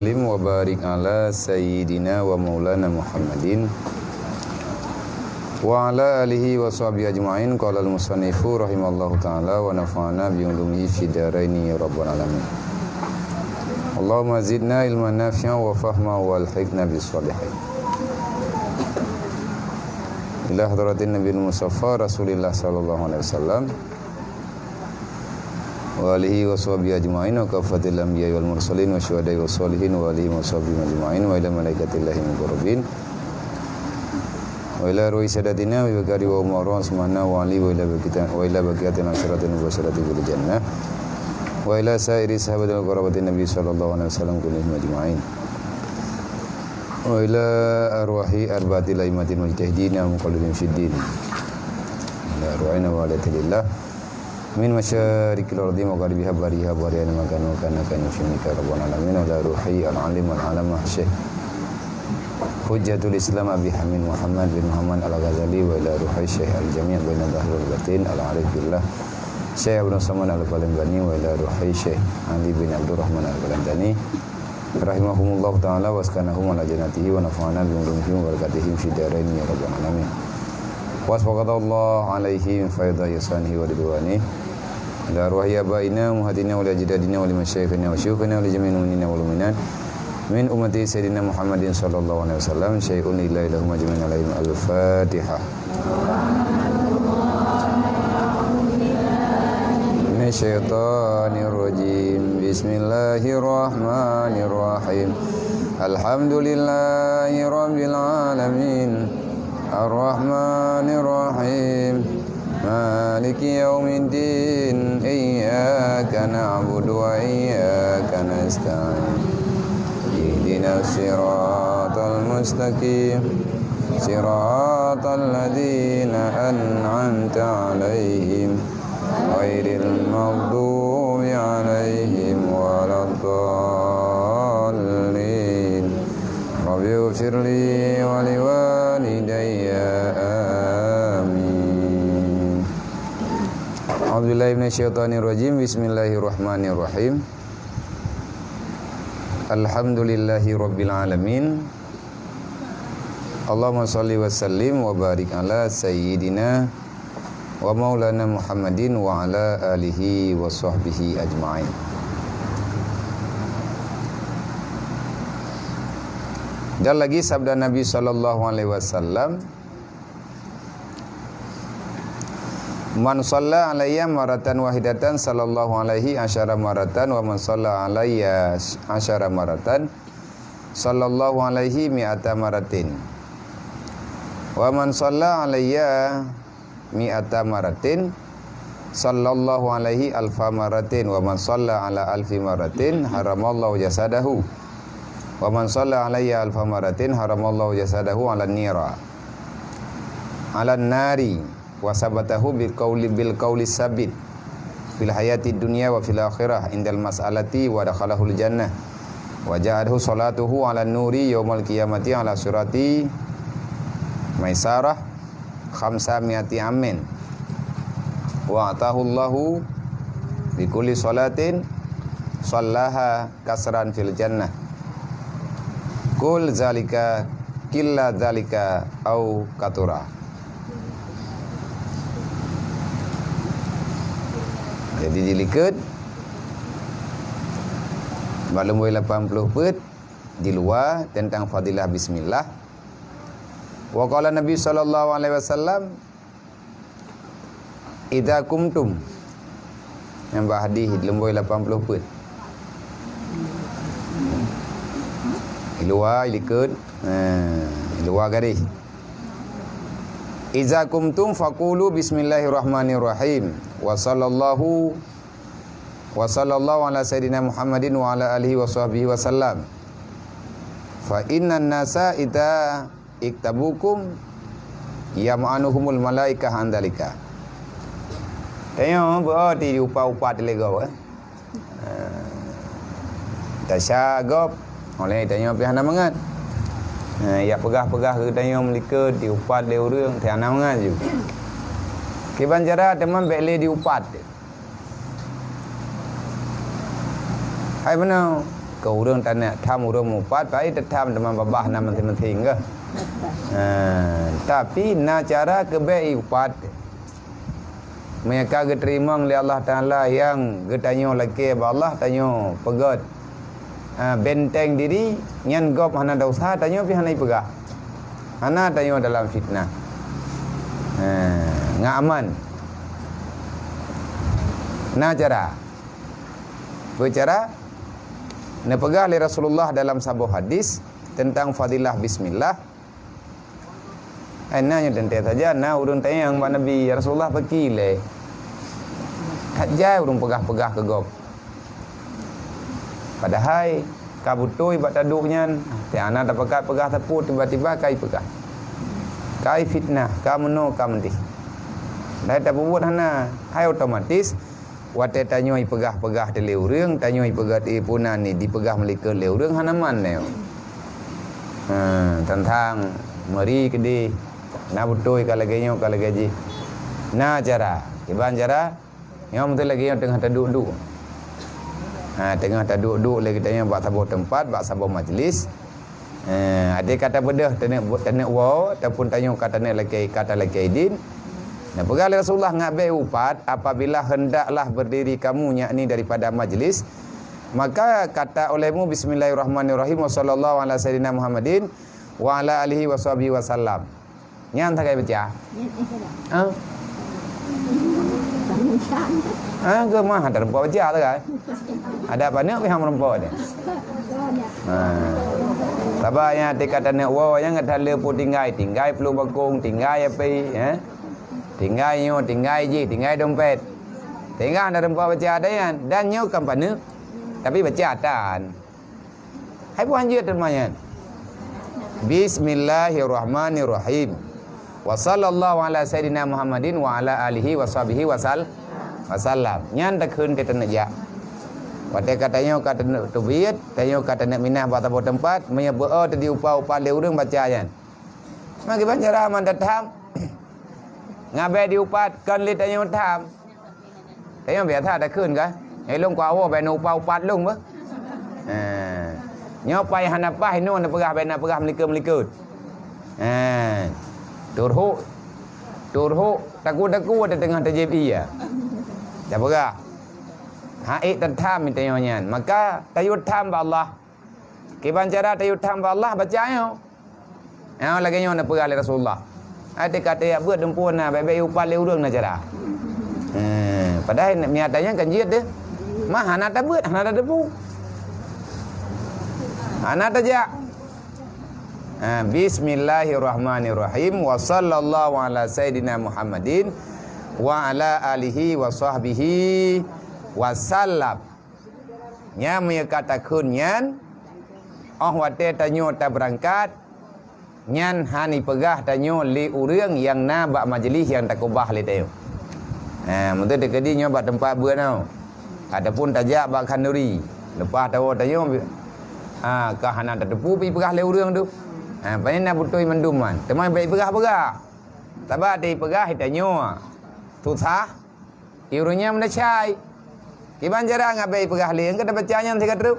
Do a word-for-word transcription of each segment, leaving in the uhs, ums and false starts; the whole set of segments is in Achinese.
sallim wa barik ala sayyidina wa maulana Muhammadin wa ala alihi wa sahbihi ajma'in. Qala al-musannifu rahimallahu ta'ala wa nafa'ana bi ulumihi fid daraini ya rabbal alamin. Allahumma zidna ilman nafi'a wa fahma wa alhiqna bis salihin. Ila hadratin Nabil Mustafa Rasulillah sallallahu alaihi wasallam. Wa alihi wa sahbihi ajma'in wa kaffatil anbiya wal mursalin wa syuhada'i was salihin wa alihi wa sahbihi ajma'in wa ila malaikatillahi muqarrabin wa ila ruhi sadatina Abi Bakari wa Umar wa Usmana wa Ali wa ila baqiyati-, wa ila baqiyatil asyratil mubasyarati bil jannah wa ila sairi sahabatil qarabatin Nabi sallallahu alaihi wasallam kullihim ajma'in wa ila arwahi arba'atil a'immatil mujtahidin al muqallidin fid din ila arwahina wa ala tilillah min masyariqil ardi magharibiha bariha bariha makanu kana kana fimika rabbana alamin ala ruhi al alim al alama syekh hujjatul islam abi hamid muhammad bin muhammad al ghazali wa ila ruhi syekh al jami' baina zahir wal batin al arif billah syekh abdul samad al palembani wa ila ruhi syekh ali bin abdurrahman al palembani rahimahumullahu ta'ala wa askanahum ala jannatihi wa nafa'ana bi ulumihim wa barakatihim fid darain ya rabbal alamin. Wa sallallahu alaihim faidha ihsanihi wa ridwanihi. Ila arwahi abaina, ummahatina, wa li ajdadina, wa li masyayikhina, wa syuyukhina, wa li jami'il mu'minina wal mu'minat. Min ummati Sayyidina Muhammadin sallallahu alaihi wasallam, syai'un lillahi lahum ajma'in alaihim al-Fatihah. Minasyaitonirrajim. Bismillahirrahmanirrahim. Alhamdulillahi rabbil alamin. Arrahmanirrahim. Maliki yaumiddin. Iyyaka na'budu wa iyyaka nasta'in. Ihdinas siratal mustaqim. Siratal ladzina an'amta 'alaihim. Ghairil maghdubi 'alaihim waladdallin. Rabbighfirli wa liwalidayya. Amin. A'udzubillahi minasyaitonirrajim. Bismillahirrahmanirrahim. Alhamdulillahi rabbil alamin. Allahumma shalli wa sallim wa barik ala sayyidina wa maulana Muhammadin wa ala alihi wa sahbihi ajma'in. Dan lagi sabda Nabi sallallahu alaihi wasallam, "Man shalla alayya maratan wahidatan sallallahu alaihi asyara maratan, wa man shalla alayya asyara maratan sallallahu alaihi mi'ata maratin. Wa man shalla alayya mi'ata maratin sallallahu alaihi alfa maratin, wa man shalla ala alfi maratin haramallahu jasadahu. Wa man shalla alayya alfa maratin haramallahu jasadahu 'alan nira, 'alan nari, wa sabatahu bil qauli, bil qauli sabit fil hayatid dunya wa fil akhirah indal mas'alati wa dakhalahul jannah wa ja'athu salatuhu 'alan nuri yaumal qiyamati 'ala sirati maisarah khamsa mi'ati amin. Wa atahullahu bi kulli salatin shallaha kasran fil jannah. Qul zalika, qilla zalika, au katura." Jadi dilikot bak lumboi lapan ploh peuet di luwa tentang fadilah bismillah. Wa qala Nabi sallallahu alaihi wasallam, "Idza qumtum," nyang bak hadih lumboi lapan ploh peuet. Di luwa, di likot. Ha, di luwa garéh. "Idza qumtum faqulu bismillahirrahmanirrahim. Wa sallallahu, wa sallallahu ala sayyidina Muhammadin wa ala alihi wa sahbihi wa sallam. Fa innan nasa idza iktabukum yam'anuhumul malaikah an dzalika." Tanyoe beuti diupat-upat lé gob, eh. Tasya gob, oleh tanyoe pih hana mangat. Eh, yak peugah-peugah keu tanyoe meulikot diupat lé ureueng, hana mangat ju. Kiban cara teuma bék lé diupat. Hai beuna. Keu ureuëng taneuk tham ureuëng mupat, pai teutham teuma babah na meuthing-meuthing keuh. Ha, tapi na cara keu bék iupat. Meunyo ka geuteurimong lé Allah Taala nyang geutanyoe lakée bak Allah, tanyoe peugét, ha, benteng diri, nyan gob hana desya, tanyoe pih hana ipeugah. Hana tanyoe dalam fitnah. Ha, ngon aman. Na cara. Beucara neupeugah lé Rasulullah dalam saboh hadis teuntang fadilah bismillah. Hai na nyoe teuntée saja na ureuëng tanyong bak Nabi, "Ya Rasulullah, pakri lé? That jai ureuëng peugah-peugah keu gob." Padahai ka beutôi bak taduek nyan, tiang na tapakat peugah sapeue tiba-tiba ka ipeugah. Ka ifitnah, ka meunoe, ka meudeh. Dai tapeubuet hana, hai otomatis watée tanyoe ipeugah-peugah lé ureuëng, tanyoe ipeugah, eh, peue nan ni dipeugah meulikot lé ureuëng hana man lé. Ha, teuntang meuri keudeh, na beutôi ka lagée nyoe, ka lagée jih. Na cara, kiban cara, nyoe meuteuk lagée nyoe teungoh taduek-duek. Ha, teungoh taduek-duek lé geutanyoe bak saboh teumpat, bak saboh majlis. Eh, até ka tabeudôh taneuk, taneuk woe ataupun tanyoe ka taneuk lakée, ka talakée idin. Neupeugah lé Rasulullah ngat bék upat, "Apabila hendaklah berdiri kamu," yakni daripada majlis, maka kata olehmu, "Bismillahirrahmanirrahim, wa sallallahu ala sayyidina Muhammadin wa ala alihi wa sahbihi wa sallam." Nyan sagai baca. Ha? Ha, geumah ada rumpok baca sagai. Ada paneuk pih hana rumpok deh. Ha. Saba nyang tika taneuk woe nyang gata le pu tinggai, tinggai pelu bakong, tinggai api, eh. Tinggai nyoe, tinggai jih, tinggai dompet. Tinggai ada rumpok baca ada nyan. Dan nyoe kan paneuk. Tapi baca tan. Hai buah hanjeuet teuma nyan. Bismillahirrahmanirrahim. Wa sallallahu ala sayyidina Muhammadin wa ala alihi wa sahbihi wa sal-, wa sallam. Nyan takheun teuh taneuk jak. Watée ka tanyoe ka taneuk teubiet, tanyoe ka taneuk minah bak saboh teumpat, meunyoe beu-o teuh diupat-upat lé ureuëng baca nyan. Maka ban cara man tatham. Ngat bék diupat kon lé tanyoe tham. Tanyoe biasa takheun kan? Eh, lôn kuawoe bék neuupat-upat lôn beuh. Eh. Nyoe pai hana paih nyoe neupeugah bék neupeugah meulikot-meulikot. Eh. Turhuk, turhuk, takue-takue teuteungoh tajieb ie. Tapeugah. Hak ék tatham tanyoe nyan. Maka tayue tham bak Allah. Kiban cara tayue tham bak Allah baca nyoe. Nyoe lagée nyoe neupeugah lé Rasulullah. Até ka tajak beuet dumpeue na, bék-bék iupat lé ureuëng na cara. Eh, padahai nyatanya kan jeuet deh. Mah hana tabeuet, hana tateupeue. Hana tajak. Ha, bismillahirrahmanirrahim. Wa sallallahu ala sayyidina Muhammadin wa ala alihi wa sahbihi wa sallam. Nyan meunyoe ka takheun nyan, óh watée tanyoe tabeurangkat, nyan hana ipeugah tanyoe lé ureuëng nyang na bak majeulih nyang takeubah lé tanyoe. Ha, meunteuk teukeudi nyoe bak teumpat beuet nyoe, ataupun tajak bak khanduri, leupah tawoe tanyoe, ha, ka hana tateupeue pih ipeugah lé ureuëng tu. Ha, pané na beutôi mandum nyan. Teuma bék ipeugah-peugah. Sabab teupeugah tanyoe susah. Ureuëng nyan meunasai. Kiban cara ngat bék ipeugah lé, nyang ka tabaca nyan sigoe treuk.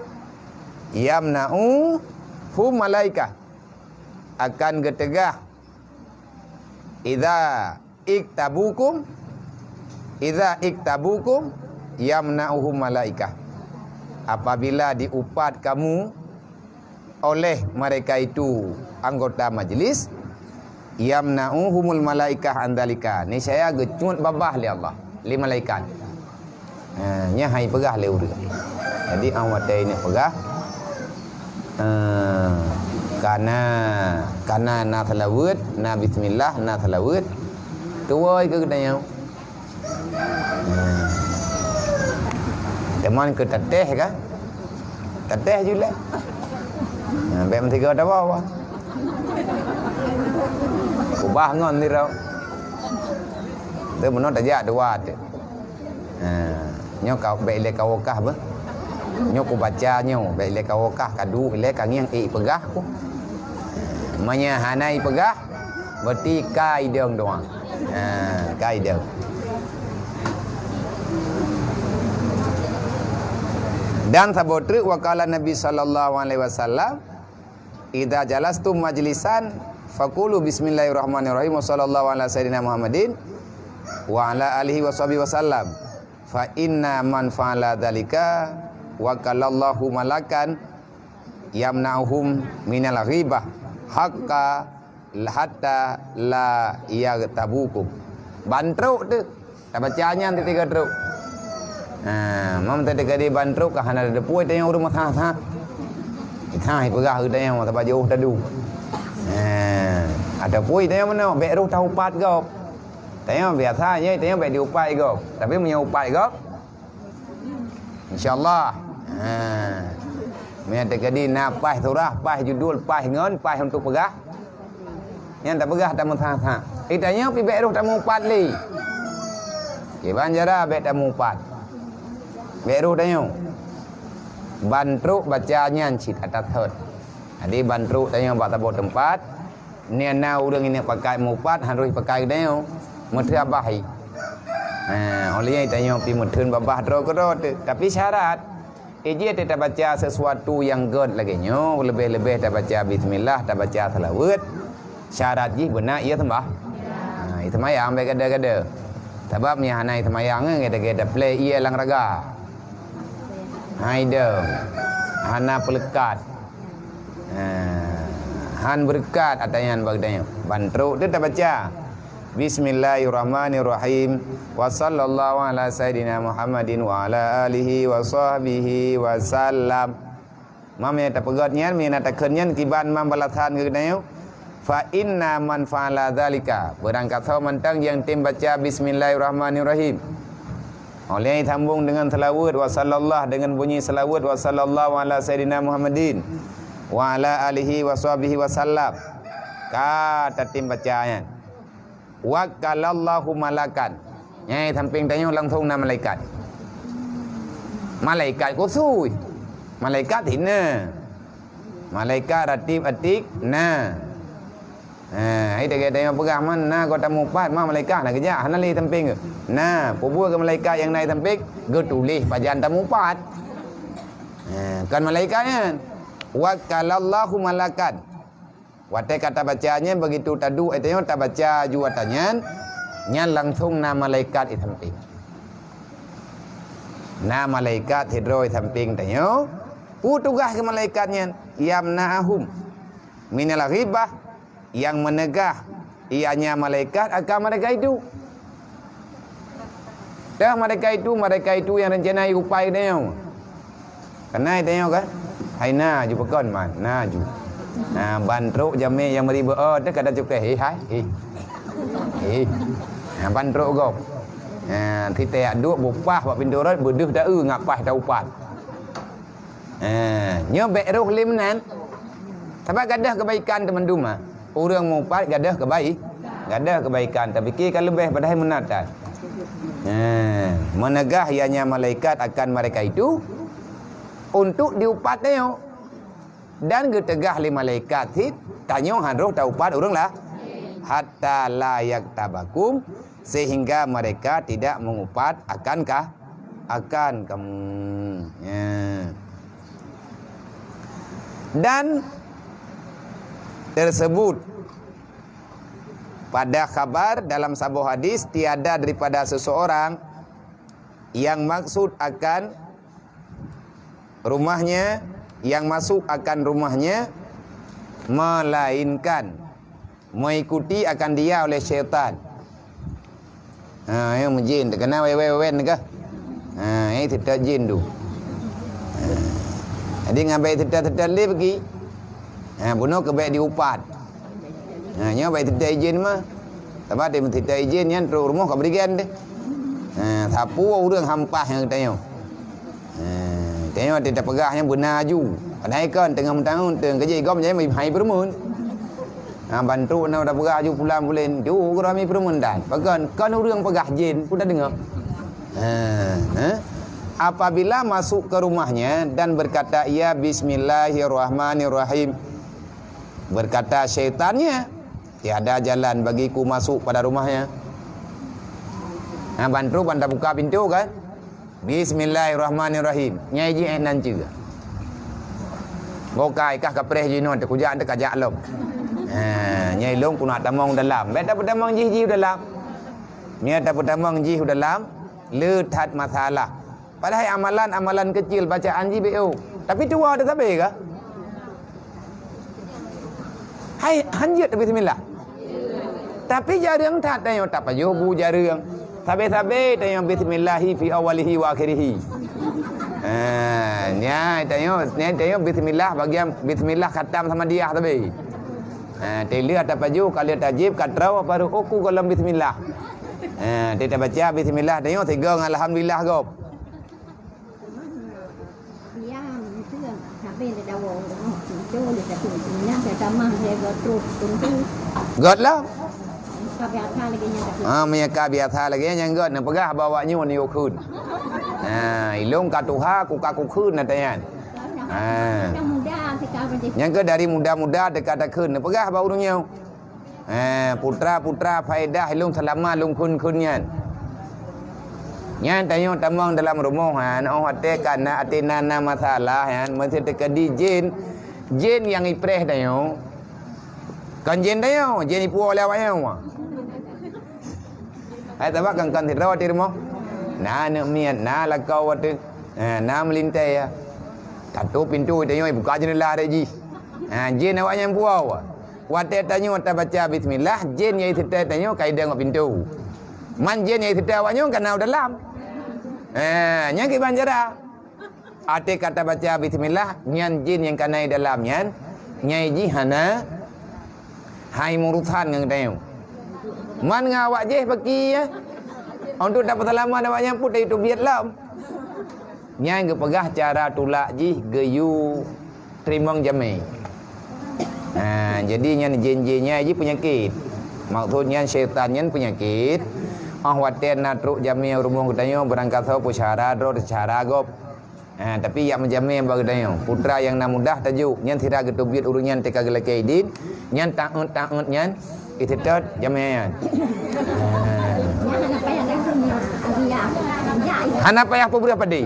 Yamna'uhum malaikah. Akan geuteugah. Idza iktabukum, idza iktabukum yamna'uhum malaikah. Apabila diupat kamu oleh mereka itu anggota majlis, yamna'uhumul malaikah an dzalika, niscaya geucut babah lé Allah, lé malaikat. Ha, nyan hai peugah lé ureuëng. Jadi, awak watée ini peugah, ha, kana, kana na seulaweuet, na bismillah, na seulaweuet, tuwoe keu geutanyoe. Hmm. Teuma keu tatéh kan? Tatéh ju lé. Nah, bék meusigoe tawoe. Ubah ngon sidroe. Teu meunoe tajak dua teu. Nah, nyoe ka bék ilée kawoe kah beuh. Nyoe kubaca nyoe, bék ilée kawoe kah, ka duek ilée ka ngieng ék peugah ku. Meunyoe hana ipeugah, Berarti ka idong doang. Ha, ka idong. Dan saboh treuk, wa qala Nabi sallallahu alaihi wasallam, "Idza jalastum majlisan, faqulu bismillahirrahmanirrahim, wa sallallahu ala sayyidina Muhammadin wa ala alihi wa sahbihi wasallam. Fa inna man fa'ala dzalika wakalallahu malakan yamna'uhum minal ghibah haqqa hatta la yaghtabukum." Ban treuk tu. Tabaca nyan tiga treuk. Ha, mam tadi kadi ban treuk ka hana teupeue tanyoe ureueng meusa-sa. Kita peugah tanyoe sabab jauh tadu. Ha, ataupun tanyoe meunoe, bèk roh taupat gob. Tanyoe biasa je, tanyoe bèk diupat gob. Tapi meunyoe upat gob, insya-Allah. Ha. Meunyoe teukeudi na paih surah, paih judul, paih ngon, paih untuk peugah, nyan tapeugah tameusa-sa. Eh, tanyoe pih bèk roh tameuupat lé. Kiban cara bèk tameuupat. Bèk roh tanyoe. Ban treuk baca nyan cit atas thot. Jadi ban treuk tanyoe bak saboh teumpat, Nyan na ureueng inong pakai meuupat, harôh pakai geutanyoe. Meuteun babah i. Ha, óh lheueh nyan tanyoe pih meuteun babah droe keudroe teuh. Tapi syarat, ijih teuh tabaca sesuatu nyang gèt lagèe nyoe, leubeh-leubeh tabaca bismillah, tabaca seulaweuet. Syarat jih beuna ie seumbah. Ha, ie seumayang bèk gada-gada. Sabab nyang hana ie seumayang, eh, gada-gada plè ie lam raga. Hai dong. Hana peuleukat. Ha, han beureukat ata nyan bak geutanyoe. Ban treuk teuh tabaca, "Bismillahirrahmanirrahim. Wa sallallahu ala sayyidina Muhammadin wa ala alihi wa sahbihi wa sallam." Mam nyang tapeugèt nyan, nyang na takheun nyan kiban mam balasan keu geutanyoe. Fa inna man fa'ala dzalika, beurangkasoe mantong nyang tem baca bismillahirrahmanirrahim. Óh lheueh sambong deungon seulaweuet wa sallallahu, deungon bunyi seulaweuet wa sallallahu ala sayyidina Muhammadin wa ala alihi wa sahbihi wa sallam. Ka tatem baca nyan. Wakalallahu malakan. Nyang sampéng tanyoe langsong na malaikat. Malaikat khusus. Malaikat hina. Malaikat ratib atik na. Ha, hai teuka tanyoe peugah man na kota mupat ma malaikat na keujak hana lé sampéng ke. Na, peue buet keu malaikat nyang na sampéng geutuléh pajan tamupat. Ha, kan malaikat nyan. Wakalallahu malakan. Watèe ka tabaca nyan, begitu taduek, eh, tanyoe tabaca aju ata nyan, nyan langsong na malaikat i sampéng. Na malaikat sidroe i sampéng tanyoe, peue tugaih keu malaikat nyan? Yamna'ahum minal ghibah, nyang meuneugah ianya malaikat akan mereka itu. Dah mereka itu, mereka itu nyang rencana iupai tanyoe. Keunan tanyoe kan? Hai na ju peukon man, na ju. Na ban trok jamé nyang meuribeu, oh, teuh kada cukai, eh, hai, eh. Eh. Na ban trok gob. Na, sitée duek bupah bak pintoe rot, beudeuh ta-eu ngat paih taupat. Ha, nyoe bèk roh lé meunan. Sabab gadoh keubaikan teumandum, ha. Ureueng mupat gadoh keubai-, gadoh keubaikan, tapi ka leubeh padahai meunan that. Ha, meuneugah ianya malaikat akan mereka itu untuk diupat tanyoe. Dan geuteugah lé malaikat cit, tanyoe han roh taupat ureueng lah. Hatta la yaktabakum, sehingga mereka tidak mengupat akan ka-, akan kamu. Ya. Dan tersebut pada khabar dalam saboh hadis, tiada daripada seseorang yang maksud akan rumahnya, yang masuk akan rumahnya, melainkan mengikuti akan dia oleh syaitan. Ha, ya, meujin, terkena wewen-wewen ke? Ha, eh, tetap jin tu. Ha. Jadi, ngan baik tetap-tetap lé pergi. Ha, bunoe keu bèk diupat. Ha, nyoe bèk tetap izin mah. Sabab tetap izin nyan trok rumoh ka berikan deh. Ha, sapeue ureueng hampah nyang tanyoe. Ha, tanyoe teupeugah nyang beuna aju. Padahai kon teungoh meutanggong teung keujih gom jadi hai peureumeun. Ha, ban trok na udah peugah aju pulan-pulan, ju keu rami peureumeun dan. Pakon, kon ureueng peugah jin, peue tadeungoe. Ha, ha. Apabila masuk ke rumahnya dan berkata ia, "Bismillahirrahmanirrahim," berkata syaitannya, "Tiada jalan bagiku masuk pada rumahnya." Ha, ban trok ban tabuka pintoe kan? Bismillahirrahmanirrahim. Nyai ji eh nan ceue. Bokai kah kapreh jinoe teuh kujak teuh kajak lom. Ha, nyai lôn kunak tamong dalam. Bèk tapeutamong jih jih dalam. Nyan tapeutamong jih dalam, le that masalah. Padahai amalan-amalan kecil bacaan jih beu. Tapi tuwa teuh sabe kah? Hai, hanjeuet bismillah. Tapi jareueng that tanyoe tapajoh bu jareueng. Sabe-sabe tanyoe bismillahi fi awalihi wa akhirihi. Ha, nyan tanyoe, nyan tanyoe bismillah bagian bismillah khatam sama diah sabe. Ha, teuleu tapajoh ka lheueh tajib ka troh baru uku gohlom bismillah. Ha, teuh tabaca bismillah tanyoe sigoe ngon alhamdulillah gob. Göt lah. Ha, meunyo ka biasa lagèe nyan göt, neupeugah bak awak nyoe neuyue kheun. Ha, ilôn ka tuha, ku ka kukheun ata nyan. Ha. Nyang keu dari muda-muda teuka takheun, neupeugah bak ureueng nyoe. Eh, putra-putra faedah lôn seulama lôn kheun-kheun nyan. Nyan tanyoe tamong dalam rumoh nyan, óh watèe ka na até na, na masalah nyan, meuseuti teukeudi jén, jén nyang ipreh tanyoe. Kon jén tanyoe, jén ipuwoe lé awak nyoe. Hai sabab kan-kan sidroe di rumoh. Na aneuk miet, na lakoe watèe. Eh, na meulintèe ya. Tatôp pintoe tanyoe, buka jeundela rot jih. Ha, jén awak nyan puwoe. Watèe tanyoe tabaca bismillah, jén nyang iseutôt tanyoe ka idong bak pintoe. Man jén nyang iseutôt awak nyoe ka na u dalam. Ha, nyan kiban cara. Watèe ka tabaca bismillah, nyan jén nyang ka na i dalam nyan, nyang jih hana hai meurusan ngon tanyoe. Man ngon awak jih paki ya. Untuk tapeuseulamat awak nyan pun teubiet lom. Nyan geupeugah cara tulak jih geuyue teurimong jamé. Ha, jadi nyan jén-jén nyan jih peunyakét. Maksud nyan syaitan nyan peunyakét. Óh watèe na trok jamé rumoh geutanyoe beurangkasoe peucara droe teucara gob. Ha, tapi jak meujamé bak geutanyoe. Putra nyang na mudah tajok, nyan sira geuteubiet ureueng nyan teuka geulakèe idin, nyan taôt-taôt nyan iseutôt jamé nyan. Hana payah peubreuk padé.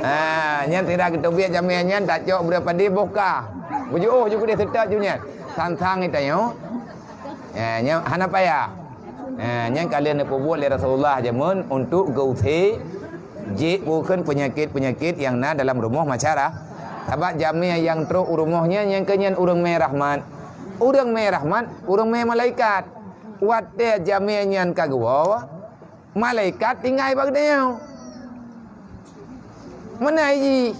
Ha, nyan sira geuteubiet jamé nyan tacok breuk padé boh ka. Beujuôh ju keudéh seutôt ju nyan. Sang-sang geutanyoe. Eh, nyan hana payah. Eh, nyan ka lheueh neupeubuet lé Rasulullah jameun untuk geuusé jih bukon peunyakét-peunyakét nyang na dalam rumoh masyara-, sabab jamé nyang trok u rumoh nyan, nyan keuh nyan ureueng mé rahmat. Ureueng mé rahmat, ureueng mé malaikat. Watèe jamé nyan ka geuwoe, malaikat tinggai bak geutanyoe. Meunan jih.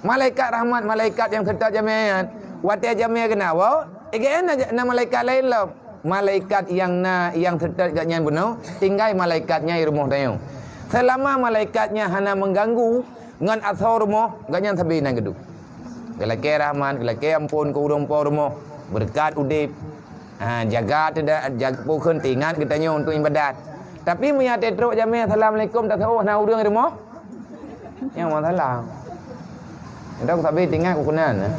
Malaikat rahmat, malaikat nyang seutôt jamé nyan. Watèe jamé keunan woe, eh, gobnyan na, na malaikat laén lom. Malaikat nyang na, nyang seutôt gobnyan bunoe, tinggai malaikat nyan i rumoh tanyoe. Seulama malaikat nyan hana meuganggu ngon asoe rumoh, gobnyan sabe na geuduek. Geulakèe rahmat, geulakèe amphon keu ureueng po rumoh, beureukat udép. Ha, jaga teuda-, jag-, bukon teuingat geutanyoe untuk ibadat. Tapi meunyo trok jamé, "Assalamualaikum," taseuôh na ureueng rumoh. Nyan masalah. Entah sabe teuingat keu keunan, eh.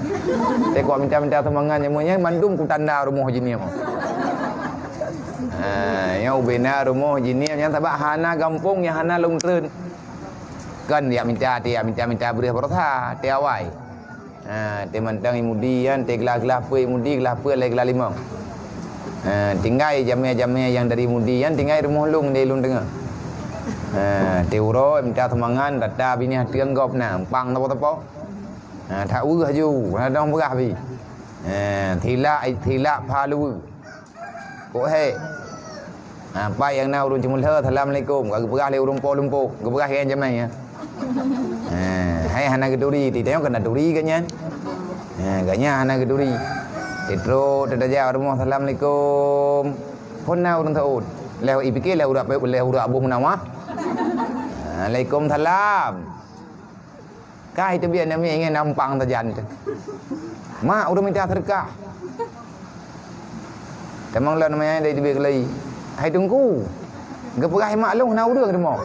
Teuka minta-minta sumbangan jameun nyan mandum kutanda rumoh jihnyan. Ha, nyang ubena rumoh jihnyan nyan sabab hana gampông nyang hana lôn treun. Kan jak minta, ti jak minta-minta beureuh baroesa, ti awai. Ha, teuh mantong i Mudi nyan, teuh glah-glah peue i Mudi, glah peue lé glah limong. Ha, tinggai jamé-jamé nyang dari Mudi nyan, tinggai rumoh lôn di lôn teungoh. Ha, teuh uroe minta sumbangan, rata binéh ateueng gob na, umpang sapo-sapo. Ha, that weueh ju, hana dong peugah pi. Ha, silak, silak pha luweue. Kok hek. Ha, pat nyang na ureueng ceumeuleue, "Assalamualaikum." Ka geupeugah lé ureueng po lumpok, geupeugah nyan jamé nyan. Ha, hai hana geuturi, ti tanyoe ka na turi gobnyan. Ha, gobnyan hana geuturi. Teutrok, teutajak rumoh, "Assalamualaikum." Phon na ureueng saôt. Lheueh ipike lheueh urak, lheueh urak boh meunawah. "Waalaikumsalam." Ka iteubiet namiet ngon nampang sajan teuh. "Mak, ureueng mita seudeukah." Tamong lom namiet dari teubiet keulai. "Hai Teungku, geupeugah mak lôn hana ureueng rumoh."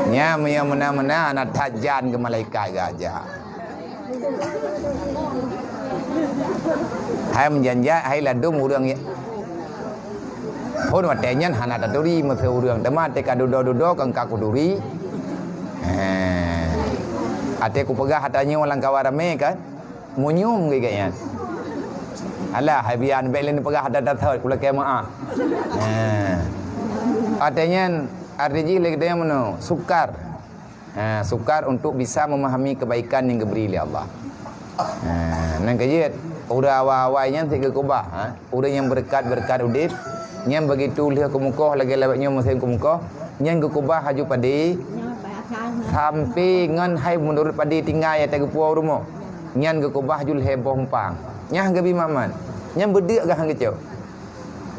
Nyan meunyo meunan-meunan na that jan keu malaikat gajak. Hai meujanjak, hai ladôm ureueng Phon watée nyan hana taturi meusé ureuëng, teuma watée ka dudoe-dudoe kan ka kuturi. Heh. Watée kupeugah ata nyoe lam kawan ramé kan, munyum geuh nyan. Alah, hai bian bék lé neupeugah ata-ata thot, kulakée meuáh. Heh. Watée nyan, arti jih lé geutanyoe meunoe, sukar. Ha, sukar untuk bisa memahami kebaikan yang diberi oleh Allah. Ha, nang keujeuet, ureuëng awai-awai nyan sit geukeubah, ha. Ureuëng nyang beureukat-beureukat udeb, nyan begitu lheueh keumukoh lagée lawét nyoe musim keumukoh, nyan geukeubah laju padé, sampai ngon hai meunurot padé tinggai nyang teugeupue u rumoh. Nyan geukeubah laju lhée boh umpang. Nyang geubi mamat. Nyan beudeuk gah geucok.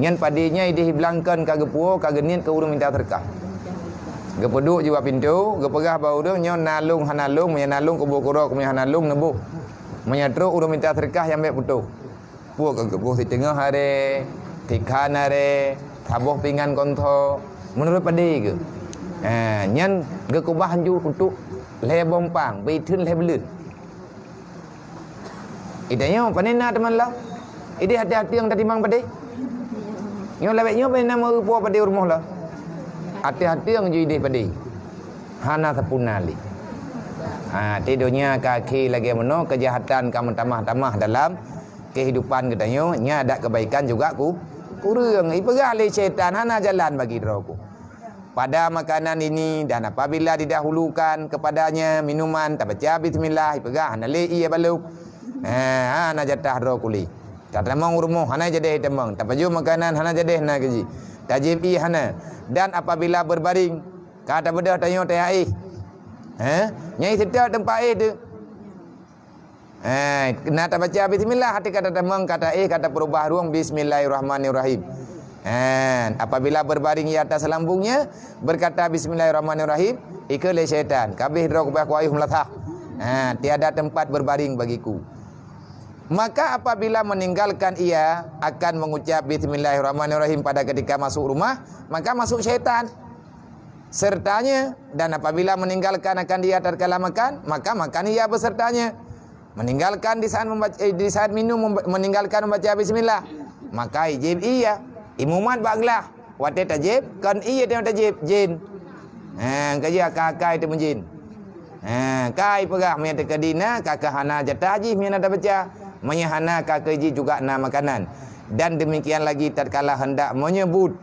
Nyan padé nyan ideh iblangkon ka geupuwoe, ka geuniet keu ureuëng minta seudeukah. Geupeuduek jih bak pintoe, geupeugah bak ureuëng nyoe na lông hana lông, meunyoe na lông kuboh keudroe, meunyoe hana lông neuboh. Meunyoe trok ureuëng minta seudeukah nyang bék putôh. Puwoe ka geuboh siteungoh aré, tikhan aré, saboh pingan kontho, meunurot padé geuh. Eh, nyan geukeubah laju untuk lhée boh umpang, beuitheun lhée buleuen. Ideh nyoe pane na teuma lom. Ideh até-até nyang tatimang padé. Nyoe lawét nyoe pane na meureupoh padé u rumoh lom. Até-até nyang ju ideh padé. Hana sapeue na lé. Ha, di donya ka akhé lagée meunoe, keujahatan ka meutamah-tamah dalam kehidupan geutanyoe, nyan adak keubaikan juga ku-, kureueng. Ipeugah lé syaitan hana jalan bagi droe ku. Pada makanan ini, dan apabila didahulukan kepadanya minuman, tabaca bismillah, ipeugah hana lé ié balok. Eh, hana jatah droe ku lé. Tatamong u rumoh, hana jadeh tamong. Tapajoh makanan, hana jadeh na keu jih. Tajieb ié hana. Dan apabila berbaring, ka tabeudôh tanyoe taéh. Eh, nyang seutôt teumpat éh teuh. Eh, na tabaca bismillah, até ka tatamong, ka taéh, ka tapeurubah rueng, bismillahirrahmanirrahim. Eh, apabila berbaring ia atas lambungnya, berkata bismillahirrahmanirrahim, ikheun lé syaitan, ka abéh droe kupeugah ku ayeuh meulasah. Eh, tiada tempat berbaring bagiku. Maka apabila meninggalkan ia akan mengucap bismillahirrahmanirrahim pada ketika masuk rumah, maka masuk syaitan sertanya, dan apabila meninggalkan akan dia tatkala makan, maka makan ia besertanya. Meninggalkan di saat membaca, eh, di saat minum, memba-, meninggalkan membaca bismillah, maka ijieb ié, imumat bak glah. Watée tajieb, kon ié teuh tajieb, jén. Ha, ka jih akai-akai teuh meujén. Ha, kai peugah meunyoe teukeudi na, ka keuh hana jatah jih meunyoe na tabaca. Meunyoe hana, ka keuh jih juga na makanan. Dan demikian lagi tatkala hendak menyebut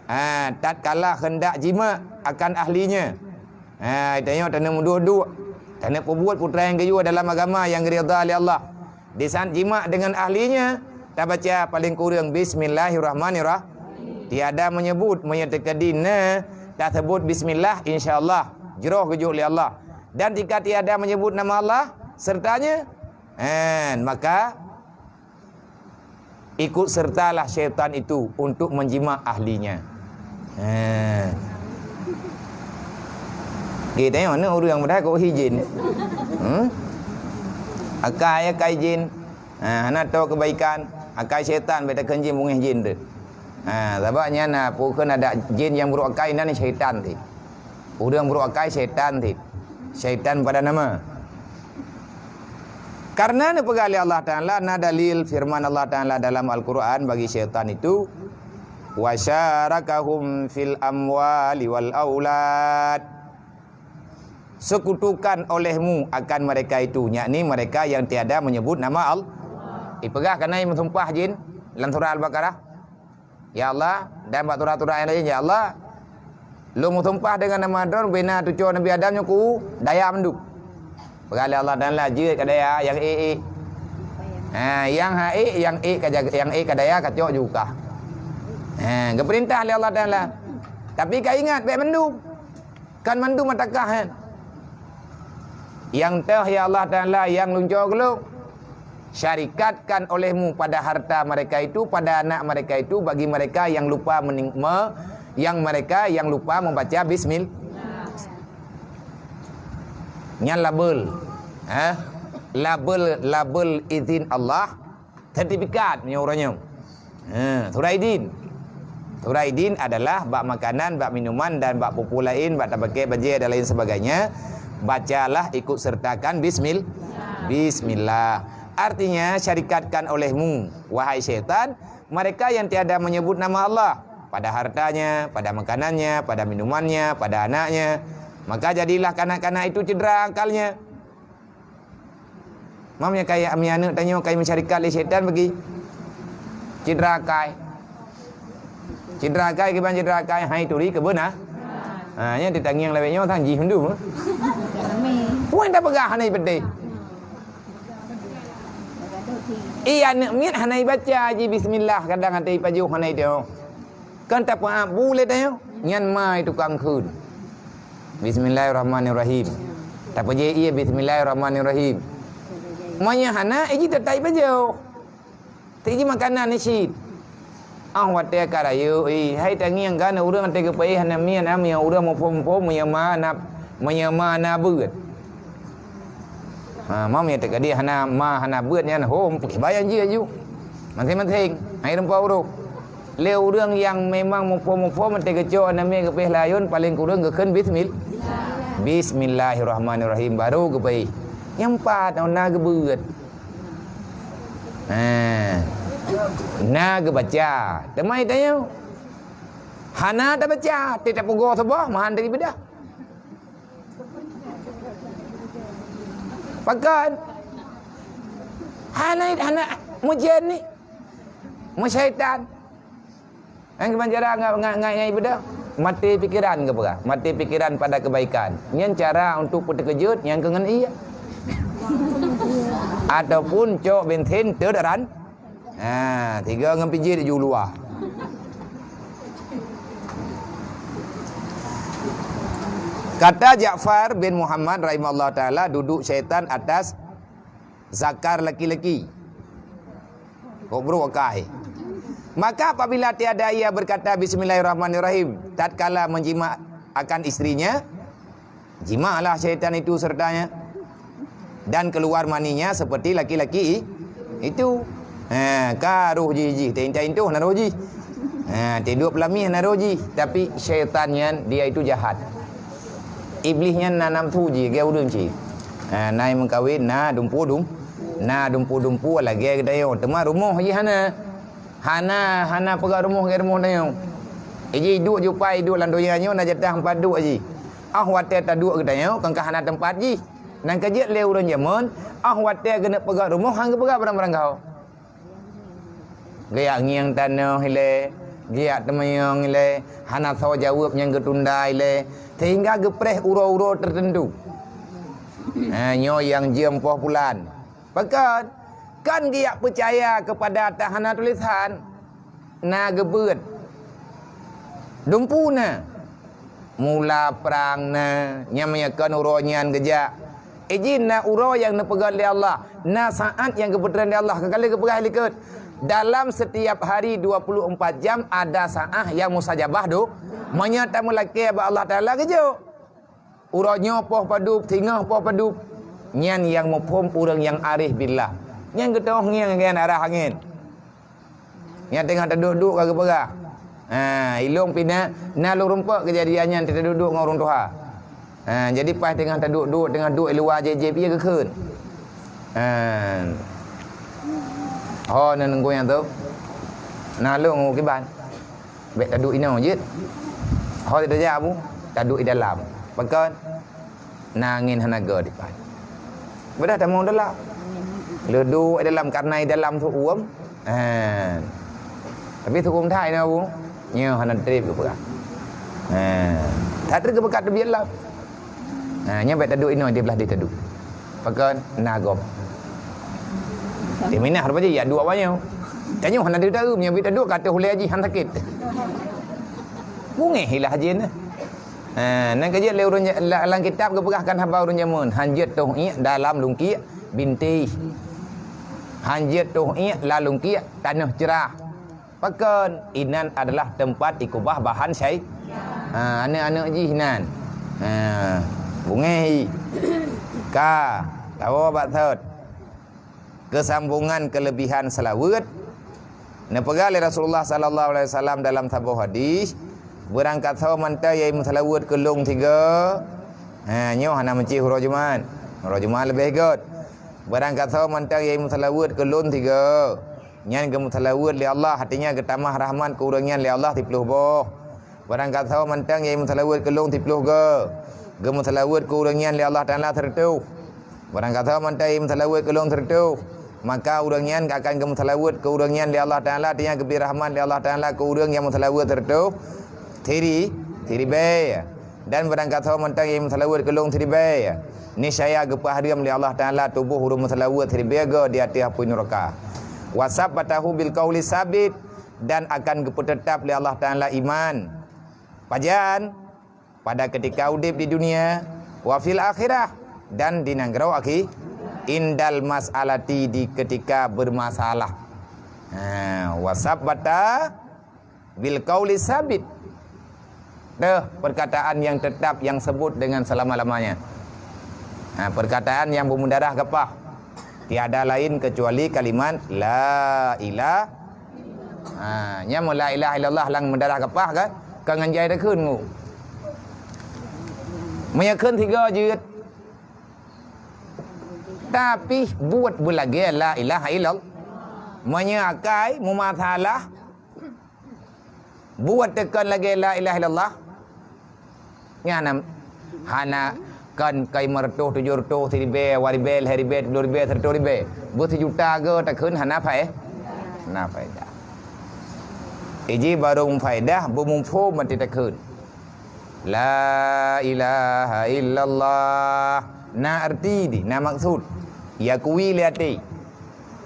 Ha, tatkala hendak jimak akan ahlinya. Ha, tanyoe taneuk meuduek-duek, taneuk peubuet peue nyang geuyue dalam agama nyang geuridha lé Allah. Di saat jimak dengan ahlinya, tabaca paling kureueng bismillahirrahmanirrahim. Tiada menyebut, meunyoe teukeudi na taseubut bismillah, insya Allah jroh geujok lé Allah. Dan jika tiada menyebut nama Allah sertanya, en, maka ikut sertalah syaitan itu untuk menjimak ahlinya. Ha. Kita tengok ni ureuëng padahai kok hi jin. Hmm? Akai, akai jin. Ha, hana tahu kebaikan. Akai syaitan, beta kheun jin bungéh jin tu. Ha, sabab nyan na, pokok ada jin yang buruk akai nan syaitan tu. Ureuëng buruk akai syaitan cit. Syaitan pada nama. Karena neupeugah lé Allah Taala, na dalil firman Allah Taala dalam Al-Quran bagi syaitan itu, "Wasyarakahum fil amwali wal aulad." Sekutukan olehmu akan mereka itu, yakni mereka yang tiada menyebut nama Allah. Ipeugah kana meusumpah jin lam surah Al-Baqarah. Ya Allah, dan bak surah-surah nyang laén, ya Allah, lôn meusumpah deungon nama Droe bina tucoe Nabi Adam nyoe ku daya mandum. Peugah lé Allah Taala jeuet ka daya nyang ék-ék. Ha, nyang ha ék, nyang ék ka jaga, nyang ék ka daya ka cok ju kah. Ha, geupeurintah lé Allah Taala. Tapi ka ingat bék mandum. Kan mandum meutakah kan. Nyang teuh ya Allah Taala nyang lôn cok keu lôn. Syarikatkan olehmu pada harta mereka itu, pada anak mereka itu, bagi mereka yang lupa mening-, me-, yang mereka yang lupa membaca bismil-, nyan label. Ha? Label, label izin Allah, sertifikat meunyoe uroe nyoe. Ha, surat idin. Surat idin adalah bak makanan, bak minuman, dan bak peue-peue laén, bak tapakée bajée dan lain sebagainya. Bacalah ikut sertakan bismil-, bismillah. Artinya, syarikatkan olehmu, wahai syaitan, mereka yang tiada menyebut nama Allah. pada hartanya, pada makanannya, pada minumannya, pada anaknya, maka jadilah kanak-kanak itu cedera akalnya. Mam nyang kaya mi aneuk tanyoe kai meusyarikat lé syaitan bagi. Cedera akai. Cedera akai kiban cedera akai hai turi keubeuna. Ha, nyan teutangieng lawét nyoe tan jih hundu. Puan dah peugah hana ipedeh. Iya aneuk miet hana ibaca ji bismillah, kadang até ipajoh hana iteuh. Kan tapeuabu lé tanyoe, nyan ma tukang kheun. Bismillahirrahmanirrahim. Tapeujieb ié bismillahirrahmanirrahim. Meunyoe hana, iji tetai pajoh. Tiji makanan ni cit. Ah watée ka rayeuk, ih, hai tangieng kan ureuëng teuka paih hana mian am nyang ureuëng muphom-phom meunyoe ma na meunyoe ma na beuet. Ha, mam ya teuka dia hana ma hana beuet nyan hom peuki bayang jih aju. Maséng-maséng, hai rumpok uroh. Lé ureuëng nyang memang muphom-muphom teuka cok hana mian geupeh layun paling kureueng geukheun bismil. Bismillahirrahmanirrahim baru geupeh. Nyang pat na geubeuet. Ha. Na geubaca. Teuma tanyoe hana tabaca, teutab pugoe saboh mahan dari bedah. Pakon? Hana hana meujen ni. Meusyaitan. Nyan kiban cara ngai ngai ngai ibadah. Mati pikiran ke peugah? Mati pikiran pada kebaikan. Nyan cara untuk peuteukeujot nyang keungeun iya. Ataupun cok bensin teudaran. Ha, tiga ngon pijit ju luah. Kata Ja'far bin Muhammad rahimahullah taala duduk syaitan atas zakar laki-laki. Kok bro akai. Maka apabila tiada ia berkata bismillahirrahmanirrahim tatkala menjimak akan istrinya, jimaklah syaitan itu sertanya dan keluar maninya seperti laki-laki itu. Ha, ka roh jih jih, teuintai intoh na roh jih. Ha, tidup pelamih na roh jih, tapi syaitan nyan dia itu jahat. Iblis nyan na nafsu jih, gaya ureuëng cit. Ha, nai meukawen na dumpu dum, na dumpu-dumpu lagée geudayoe, teuma rumoh jih hana. Hana hana peugah rumoh gaya rumoh dayoe. Iji duek jupai duek lam donya nyoe na jatah empat duek jih. Ah watée taduek geutanyoe kan ka hana teumpat jih. Nang keujeuet lé ureuëng jameun, ah watée geuneuk peugah rumoh han geupeugah barang-barang gaho. Geujak ngieng tanoh ilée, geujak teumanyong ilée, hana soe jaweueb nyang geutunda ilée, sehingga geupreh uroe-uroe teuteuntu. Ha, nyoe nyang jeuem poh pulan. Pakon? Kan geujak peucaya keupada ata hana tulésan. Na geubeuet. Dumpu na. Mula prang na, nyang meunyoe kon uroe nyan geujak. Ijin na uroe nyang neupeugét lé Allah, na saát nyang geupeutreun lé Allah. Ka kali geupeugah likot, dalam setiap hari dua puluh empat jam ada saát nyang mustajabah do. Meunyoe tameulakée bak Allah Taala geujok. Uroe nyoe poh padub, singoh poh padub. Nyan nyang muphom ureuëng nyang arif billah. Nyan geutoh ngieng ngon arah angén. Nyang teungoh taduek-duek ka geupeugah. Ha, ilong pih na, na lôn rumpok keujadian nyan taduek-duek ngon ureuëng tuha. Ha, jadi paih teungoh taduek-duek, teungoh duek i luwa jép-jép, iya geukheun. Ha. Ho na neunggu nyang tu. Na lôn ngon kiban. Bék taduek inoe jeuet. Ho tajak bu, taduek i dalam. Pakon? Na angén hana gét dipat. Beudah tamong dalam. Leuduek i dalam karna i dalam tu uem. Ha. Tapi tu uem thai na bu. Nyoe hana trép geupeugah. Ha. That trép geupeugah teubiet lam. Ha, nyan bék taduek inoe di blah di taduek. Pakon na gob. Di minah rupa je ya duek banyak. Tanyoe hana ditaeu meunyoe bit taduek kata hulai haji han sakit. Bungeh hilah haji nah. Ha, nan ka jeuet lé ureuëng ja-, la-, lam kitab geupeugahkan haba ureuëng jameun, han jeuet toh iek dalam lungkiek bintéh. Han jeuet toh iek lam lungkiek tanoh cerah. Pakon? Inan adalah teumpat ikubah bahan syai-, ha, aneuk-aneuk jih nan. Ha, bungeh i. Ka, tawoe bak thot. Keusambongan keuleubihan seulaweuet, neupeugah lé Rasulullah sallallahu alaihi wasallam dalam saboh hadis, "Beurangkasoe mantong nyang meuseulaweuet keu lôn tiga." Ha, nyoe hana meucih uroe Jumat. Uroe Jumat leubeh gét. "Beurangkasoe mantong nyang meuseulaweuet keu lôn tiga." Nyan geumeuseulaweuet lé Allah, artinya geutamah rahmat keu ureuëng nyan lé Allah siplôh boh. Barangkasoe mantong nyang meuseulaweuet keu lôn siplôh goe, geumeuseulaweuet keu ureuëng nyan lé Allah Taala sireutôh. Barangkasoe mantong nyang meuseulaweuet keu lôn sireutôh, maka ureuëng nyan akan geumeuseulaweuet keu ureuëng nyan lé Allah Taala, artinya geubri rahmat lé Allah Taala keu ureuëng nyang meuseulaweuet sireutôh siri-, siribée. Dan barangkasoe mantong nyang meuseulaweuet keu lôn siribée, niscaya geupeuhareuem lé Allah Taala tuboh ureuëng meuseulaweuet siribée goe di ateueh apui nuraka. Wasabbatahu bil qauli sabit, dan akan geupeuteutap lé Allah Taala iman. Pajan? Pada ketika udeb di dunia, wa fil akhirah, dan di nanggroe akhi-, indal mas'alati, di ketika bermasalah. Ha, wasabbata bil qauli sabit. Deh, perkataan yang tetap, yang sebut dengan selama-lamanya. Ha, perkataan yang beumudarah gapah. Tiada lain kecuali kalimat la ilah-, ha, nyan la ilaha illallah lam mudarah gapah kan? Kon ngon jai takheun ngu. Meunyo kheun sigoe jeuet. Tapi buet beulagée la ilaha illallah. Meunyo akai meumasalah, buet teukon lagée la ilaha illallah. Nyan hana, hana kon kai meureutoh, tujoh reutôh, siribée, dua ribée, lhée ribée, siplôh ribée, sireutôh ribée. Beusijuta goe takheun hana fae-, hana faedah. Iji barô faedah beumuphom mati takheun. La ilaha illallah. Na arti di, na maksud. Yakui lé até.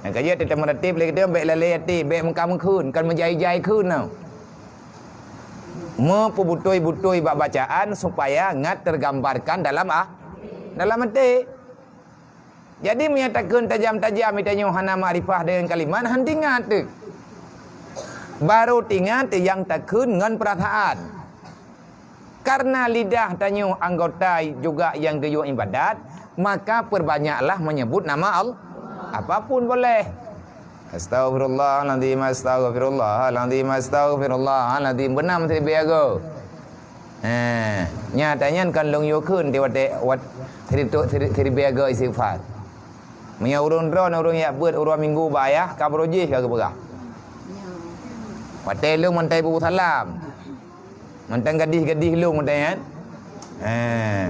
Nyang ka jeuet teumeuratéb lé geutanyoe bék lalé até, bék meuka-meukheun, kon meujai-jai kheun na. Meupeubutôi-butôi bak bacaan supaya ngat teugambarkan dalam ah, dalam até. Jadi meunyo takheun tajam-tajam, geutanyoe hana makrifah deungon kalimat, han teuingat teuk. Barô teuingat nyang takheun ngon peurasaan. Karena lidah tanyoe anggota juga nyang geuyue ibadat, maka peubanyaklah meunyeubut nama Allah. Apapun boleh. Astaghfirullahalazim, astaghfirullahalazim, astaghfirullahalazim. Beuna meusireubée goe. Eh, nyata nyan kon lôn yue kheun di watée, wat-, siri-, siri-, sireubée goe istighfar. Meunyo ureuëng droeneuh ureuëng jak beuet uroe Minggu bak ayah, ka barô jih ka geupeugah. Watée lôn mantong ibu salam. Mantong gadih-gadih lôn mantong nyan. Eh.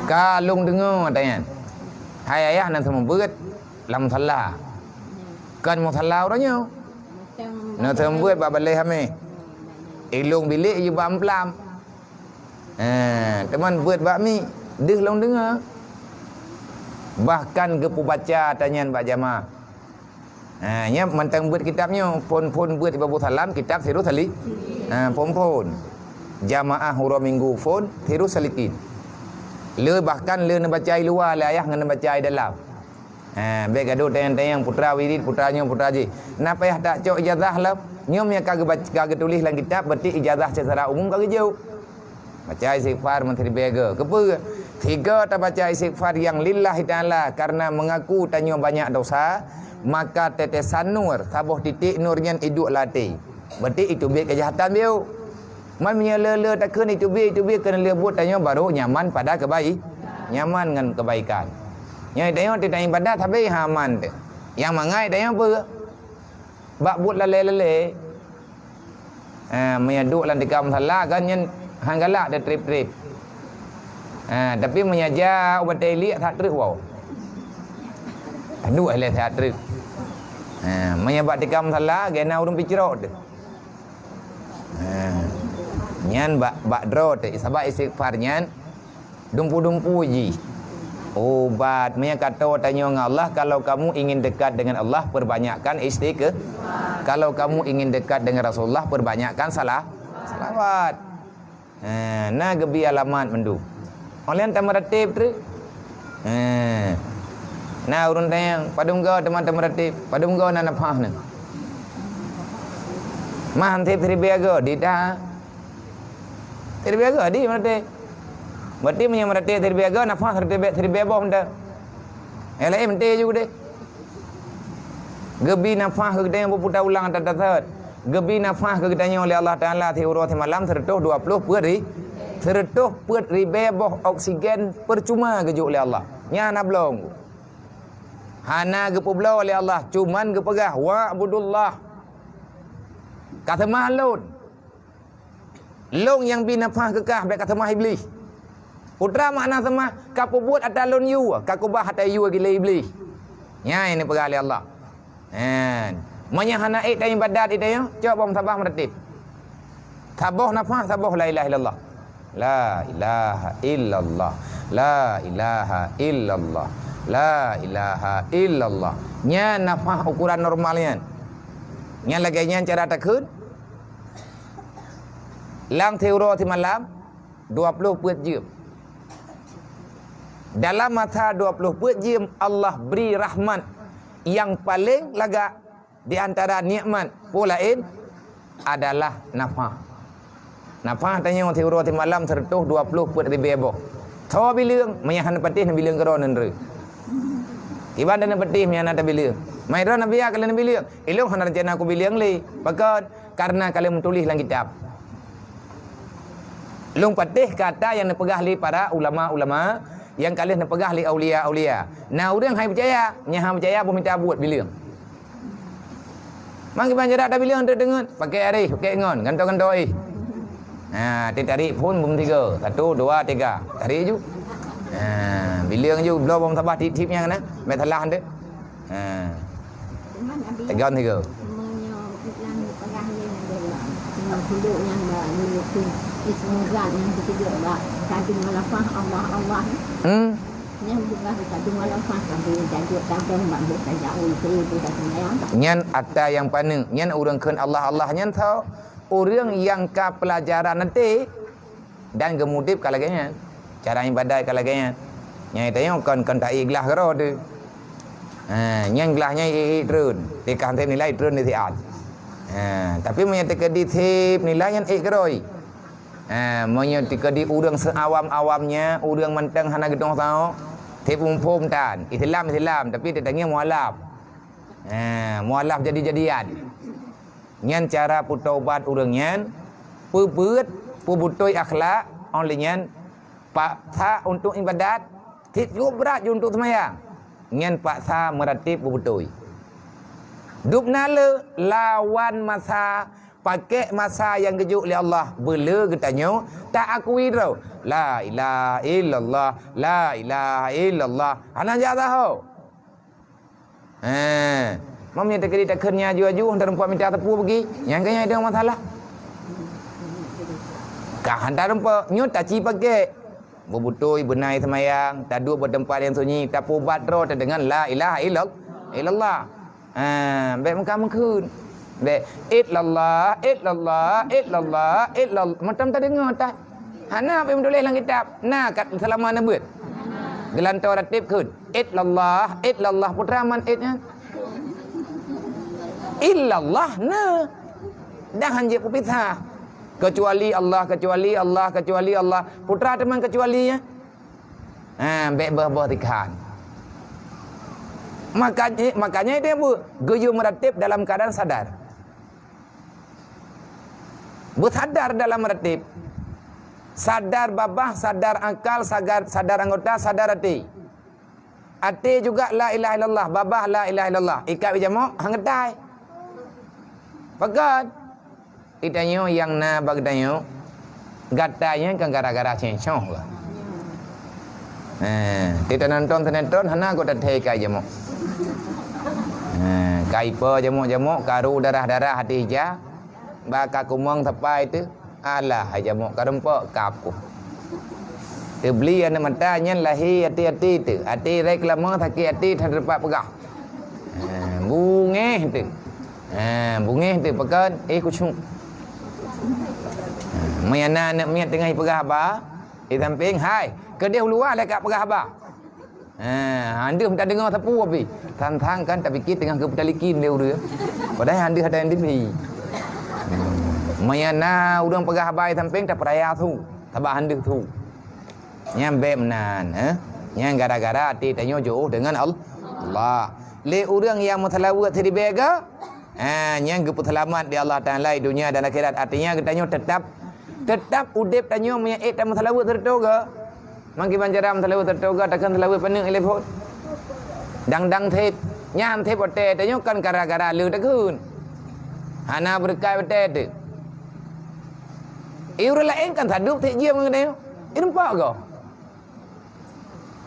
Ka lôn deungoe mantong nyan. Hai ayah, na seumeubeuet lam musala. Kon musala uroe nyoe. Na seumeubeuet bak balée hamé. Ilôn bilék jih bak amplam. Eh, teuma beuet bak mi, deuh lôn deungoe. Bahkan geupeubaca tanyan bak jamaah. Ha, nyan mantong beuet kitab nyoe, phon-phon beuet ibabu salam, kitab Sirus Sali-, ha, phon-phon. Jamaah uroe Minggu phon, Sirus Salikin. Le bahkan le neubaca i luwa lé ayah ngon neubaca i dalam. Ha, bék gadôh tanyong-tanyong, putra wirid, putra nyoe, putra jih. Na payah tacok ijazah lom. Nyoe meunyo ka geubac-, ka geutuléh lam kitab, berarti ijazah secara umum ka geujok. Baca istighfar meusireubée goe. Keupeue? Sigoe tabaca istighfar nyang lillahi ta'ala karena mengaku tanyoe banyak dosa, maka tetesan nur, saboh titik nur nyan iduek lam até. Berarti iteubiet keujahatan biôh. Man meunyoe le-le takheun iteubiet, iteubiet keuneulheueh buet tanyoe barô nyaman pada keubai-, nyaman ngon keubaikan. Nyoe tanyoe teuh ibadat sabe ha aman teuh. Nyang mangat tanyoe peue? Bak buet lalée-lalée. Ha, meunyoe duek lam tika musala kan nyan han galak teuh treb-treb. Ha, tapi meunyoe jak u batée iliek that treuk woe. Duek lé that treuk. Ha, meunyoe bak tika musala gena ureuëng picrok teuh. Ha, nyan bak, bak droe teuh, sabab istighfar nyan dumpu-dumpu jih. Ubat, meunyo ka toe tanyoe ngon Allah, kalau kamu ingin dekat dengan Allah, perbanyakkan istighfar. Kalau kamu ingin dekat dengan Rasulullah, perbanyakkan salah, salawat. Ha, na geubi alamat mandum. Óh lheueh tameurateb treuk. Ha. Na ureuëng tanyong, padum goe teuma tameurateb, padum goe na nafah nyoe. Mah han seb siribée goe, di ta. Siribée goe di meuratéb. Berarti meunyoe meuratéb siribée goe, nafah siribée, siribée boh mantong. Nyang laén meuté ju deh. Geubi nafah keu geutanyoe beuputa ulang that-that. Geubi nafah keu geutanyoe lé Allah Taala siuroe simalam seureutôh dua ploh peuet ri-, seureutôh peuet ribée boh oksigen percuma geujok lé Allah. Nyan hana blong. Hana geupeubloe lé Allah, cuman geupeugah, "Wa'budullah." Ka seumah lôn. Lôn nyang bi nafah keu kah, bék ka seumah Iblih. Peue treuk makna seumah, ka peubuet atra lôn yue, ka keubah atra yue gilée Iblih. Nyan nyang neupeugah lé Allah. Hen. Meunyoe hana ék taibadat, ék tanyoe, cok bak meusaboh meuratéb. Saboh nafah, saboh la ilaha illallah. La ilaha illallah. La ilaha illallah. La ilaha illallah. Nyan nafah ukoran normal nyan. Nyan lagée nyan cara takheun. Lam siuroe simalam, dua ploh peuet jeuem. Dalam masa dua ploh peuet jeuem, Allah bri rahmat nyang paleng lagak di antara nikmat peue laén adalah nafah. Nafah tanyoe siuroe simalam seratus dua ploh peuet ribée boh. Soe bileueng, meunyoe hana patéh neubileueng keudroe neundreue. Kiban dan patéh meunyoe hana tabileueng. Mai droe neubiya ka lheueh neubileueng. Ilong hana rencana kubileueng lé. Pakon? Karena ka lheueh meutuléh lam kitab. Lôn patéh keu atra nyang neupeugah lé para ulama-ulama, nyang ka lheueh neupeugah lé aulia-aulia. Na ureuëng hai peucaya, nyang hana peucaya boh mita buet bileueng. Mang kiban jarak tabileueng teuk deungon, pakai areh, pakai ngon, gantoe-gantoe éh. Ha, teuh tarék phon bum tiga. Satu, dua, tiga. Tarék ju. Ha, bileueng ju, bloe bom sabah tip-tip nyang na, bék salah teuk. Ha. Tegon tiga. Hmm. Nyan atra nyang paneuk, nyan ureuëng kheun Allah, Allah nyan tho ureuëng nyang ka peulajaran nanti dan geumudeb ka lagée nyan. Cara ibadat ka lagée nyan. Nyang tanyoe kon, kon taék glah keudroe teuh. Ha, nyan glah nyan ék-ék treun. Tikah sép nilai treun di siat. Ha, tapi meunyoe teukeudi sép nilai nyan ék keudroe. Ha, meunyoe teukeudi ureuëng seuawam-awam nyan, ureuëng mantong hana geutueng saho, sép muphom tan. Islam, Islam, tapi teutangieng mualaf. Ha, mualaf jadi-jadian. Nyan cara peutobat ureuëng nyan, peubeuet, peubutôi akhlak, óh lheueh nyan paksa untuk ibadat, cit cukup brat ju untuk seumayang. Nyan paksa meuratéb beubutôi. Dub na le lawan masa, pakék masa nyang geujok lé Allah, beule geutanyoe taakui droe, "La ilaha illallah, la ilaha illallah." Hana jak saho. He, meunyoe teukeudi takheun nyan aju-aju, hana rumpok mita teupeu bagi. Nyang keu nyan idong masalah. Ka hana rumpok, nyoe taci pakék. Beubutôi beunai seumayang, taduek bak teumpat nyang sunyi, tapeuubat droe teuh deungon la ilaha illal-, illallah. Ha, bék meuka meukeun. Bék, "Illallah, illallah, illallah, illallah." Mantong tadeungoe tan. Hana pih meutuléh lam kitab. Na kat seulama neubeuet. Geulantoe ratéb kheun. "Illallah, illallah." Peue treuk man it nyan? Illallah na. Dah hanjeuet peupisah. Kecuali Allah, kecuali Allah, kecuali Allah. Peue treuk teuma kecuali nyan? Ha, bék boh-boh tikhan. Makanya, makanya itu bu, geuyue meuratéb dalam keadaan sadar. Beusadar dalam meuratéb. Sadar babah, sadar akal, sadar, sadar anggota, sadar até. Até juga la ilaha illallah, babah la ilaha illallah. Ikat bijamok, hang geutai. Pakon? Geutanyoe nyang na bak geutanyoe, gata nyan kan gara-gara cengcoh lah. Eh, kita nonton sinetron hana gota thai kai jamok. Eh, kai pe jamok-jamok, karu darah-darah hati ija, baka kumong sapai tu, alah hai jamok karumpok kap ku. Teubeli aneuk mata nyan lahé hati-hati tu, hati rek lama sakit hati tak dapat peugah. Eh, bungeh tu. Ha, bungeh tu pakon, eh, khusyuk. Ha, meunyoe na aneuk miet teungoh jipeugah haba, di sampéng, "Hai, keudeh u luwa lé ka peugah haba." Ha, andeuh mita deungoe sapeue pih. Sang-sang kan tapike teungoh geupeutaliki lé ureueng. Padahai andeuh ada nyang dibi. Meunyoe na ureueng peugah haba di sampéng, tapeuraya su, sabab andeuh su. Nyan bék meunan, eh? Nyan gara-gara até tanyoe jiôh deungon Al-, Allah. Lé ureueng nyang meuseulaweuet siribée goe, ha, nyan geupeuseulamat lé Allah Taala di dunia dan akhirat. Artinya geutanyoe teutap, teutap udeb tanyoe meunyoe ék tameuseulaweuet siratoe goe. Mangkiban cara meuseulaweuet siratoe goe, takheun seulaweuet paneuk ilée phon. Dang-dang thép. Nyan thép watèe tanyoe kan gara-gara le takheun. Hana beureukat watèe teuh. Eh, ureueng laén kan sadub thép jiem ngon tanyoe. Ireumpok goh.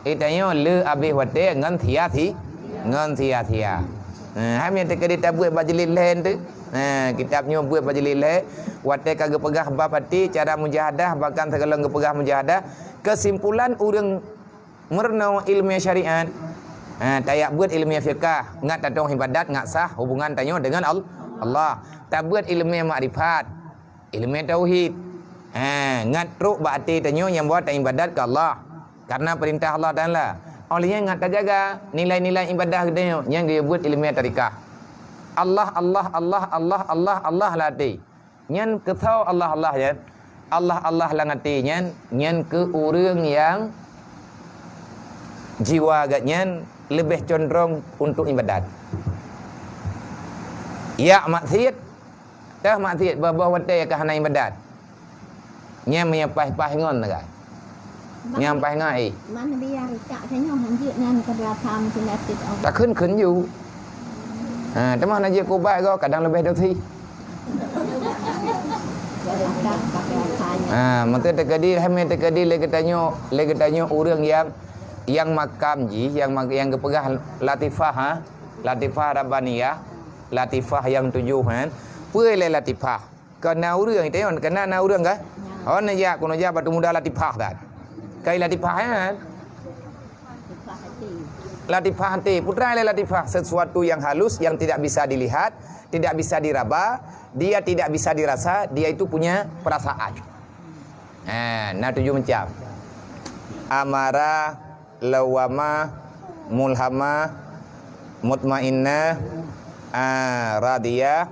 Eh, tanyoe le abéh watèe ngon sia-si-, ngon sia-sia. Eh, hai meunyo teukeudi tabeuet bak jilid lhèe teuh. Eh, kitab nyoe beuet bak jilid lhèe. Watèe ka geupeugah bab até, cara mujahadah, bahkan sigohlom geupeugah mujahadah. Keusimpulan ureueng meurunoe ileumèe syariat, ha, tajak beuet ileumèe fiqah, ngat tatong ibadat, ngat sah hubungan tanyoe deungon Al-, Allah. Tabeuet ileumèe makrifat, ileumèe tauhid, ha, ngat trok bak até tanyoe nyang bahwa taibadat keu Allah karena peurintah Allah Taala. Óh lheueh nyan ngat tajaga nilai-nilai ibadah geutanyoe nyang geuyue beuet ileumèe tarikah. Allah, Allah, Allah, Allah, Allah, Allah lam até. Nyan keusoe Allah, Allah nyan. Allah, Allah lam até nyan, nyan keu ureueng nyang jiwa geuh nyan leubeh condrong untuk ibadat. Yak maksiet, teuh maksiet boh-boh watèe ka hana ibadat. Nyan meunyo paih-paih ngon, kan. Nyang paih ngai. Man biar cak tanyoe hanjeuet nyan keudra tham keunatit Allah. Takheun-kheun ju. Ha, teuma na jeuet keu ubat goe kadang leubeh dosi. Ha, maka teukeudi, hai meunyo teukeudi lé geutanyoe, lé geutanyoe ureueng nyang, nyang makam jih, nyang ma-, nyang geupeugah latifah, ha? Latifah rabbaniyah, latifah nyang tujoh, kan? Peue lé latifah? Keu na ureueng, tanyoe keu na, na ureueng kan? Nya. Oh, neujak, keuneuk jak batu muda latifah that. Kai latifah, kan? Latifah hati. Latifah hati. Peue treuk lé latifah, sesuatu yang halus, yang tidak bisa dilihat, tidak bisa diraba, dia tidak bisa dirasa, dia itu punya perasaan. Ha, na tujoh macam. Amara, lawamah, mulhamah, mutmainnah, ah, radiyah,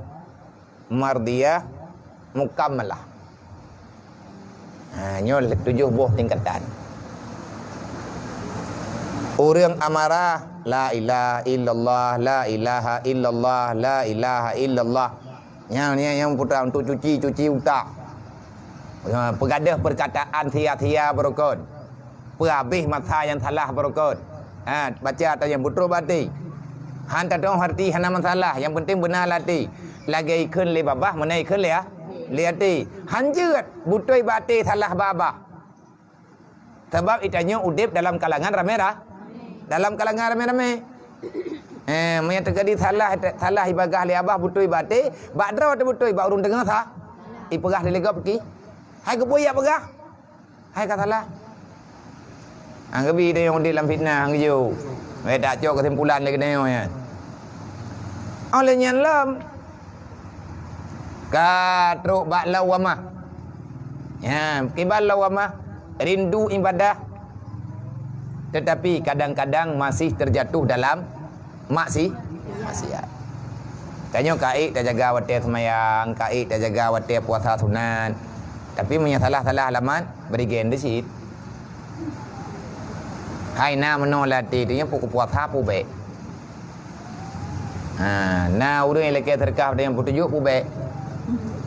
mardiyah, mukammalah. Ha, nyoe tujoh boh tingkatan. Ureueng amarah, la ilaha illallah, la ilaha illallah, la ilaha illallah. Nyan, nyan, nyan putra untuk cuci, cuci utak. Ha, peugadôh perkataan sia-sia beurukon. Peuhabéh masa nyang salah beurukon. Ha, baca tanyong beutôi bak até. Han tatong harti hana masalah, nyang penting beuna lam até. Lagèe ikheun lé babah, meunan ikheun lé, lé até. Han jeuet beutôi bak até salah babah. Sabab itanyoe udép dalam kalangan ramé ra-, dalam kalangan ramé-ramé. Eh, meunyo teukeudi salah, salah ibagah lé babah beutôi bak até, bak droe teuh beutôi, bak ureueng teungoh sa-, ipeugah lé gob ki. Hai keupeue jak peugah? Hai ka salah. Nyang geubi tanyoe udép lam fitnah, nyang geujok. Weh, tacok keusimpulan lé geutanyoe nyan. Óh lheueh nyan lom, ka trok bak lawamah. Ya, kiban lawamah, rindu ibadah, tetapi kadang-kadang masih terjatuh dalam maksi-, maksiat. Tanyoe ka ék tajaga watèe seumayang, ka ék tajaga watèe puasa sunat. Tapi meunyo salah-salah alamat, bri gen di cit. Hai na meunoe lam até tanyoe pukon puasa peue bèk. Ha, na ureueng nyang lakèe seudeukah tanyoe peutujoh peue bèk.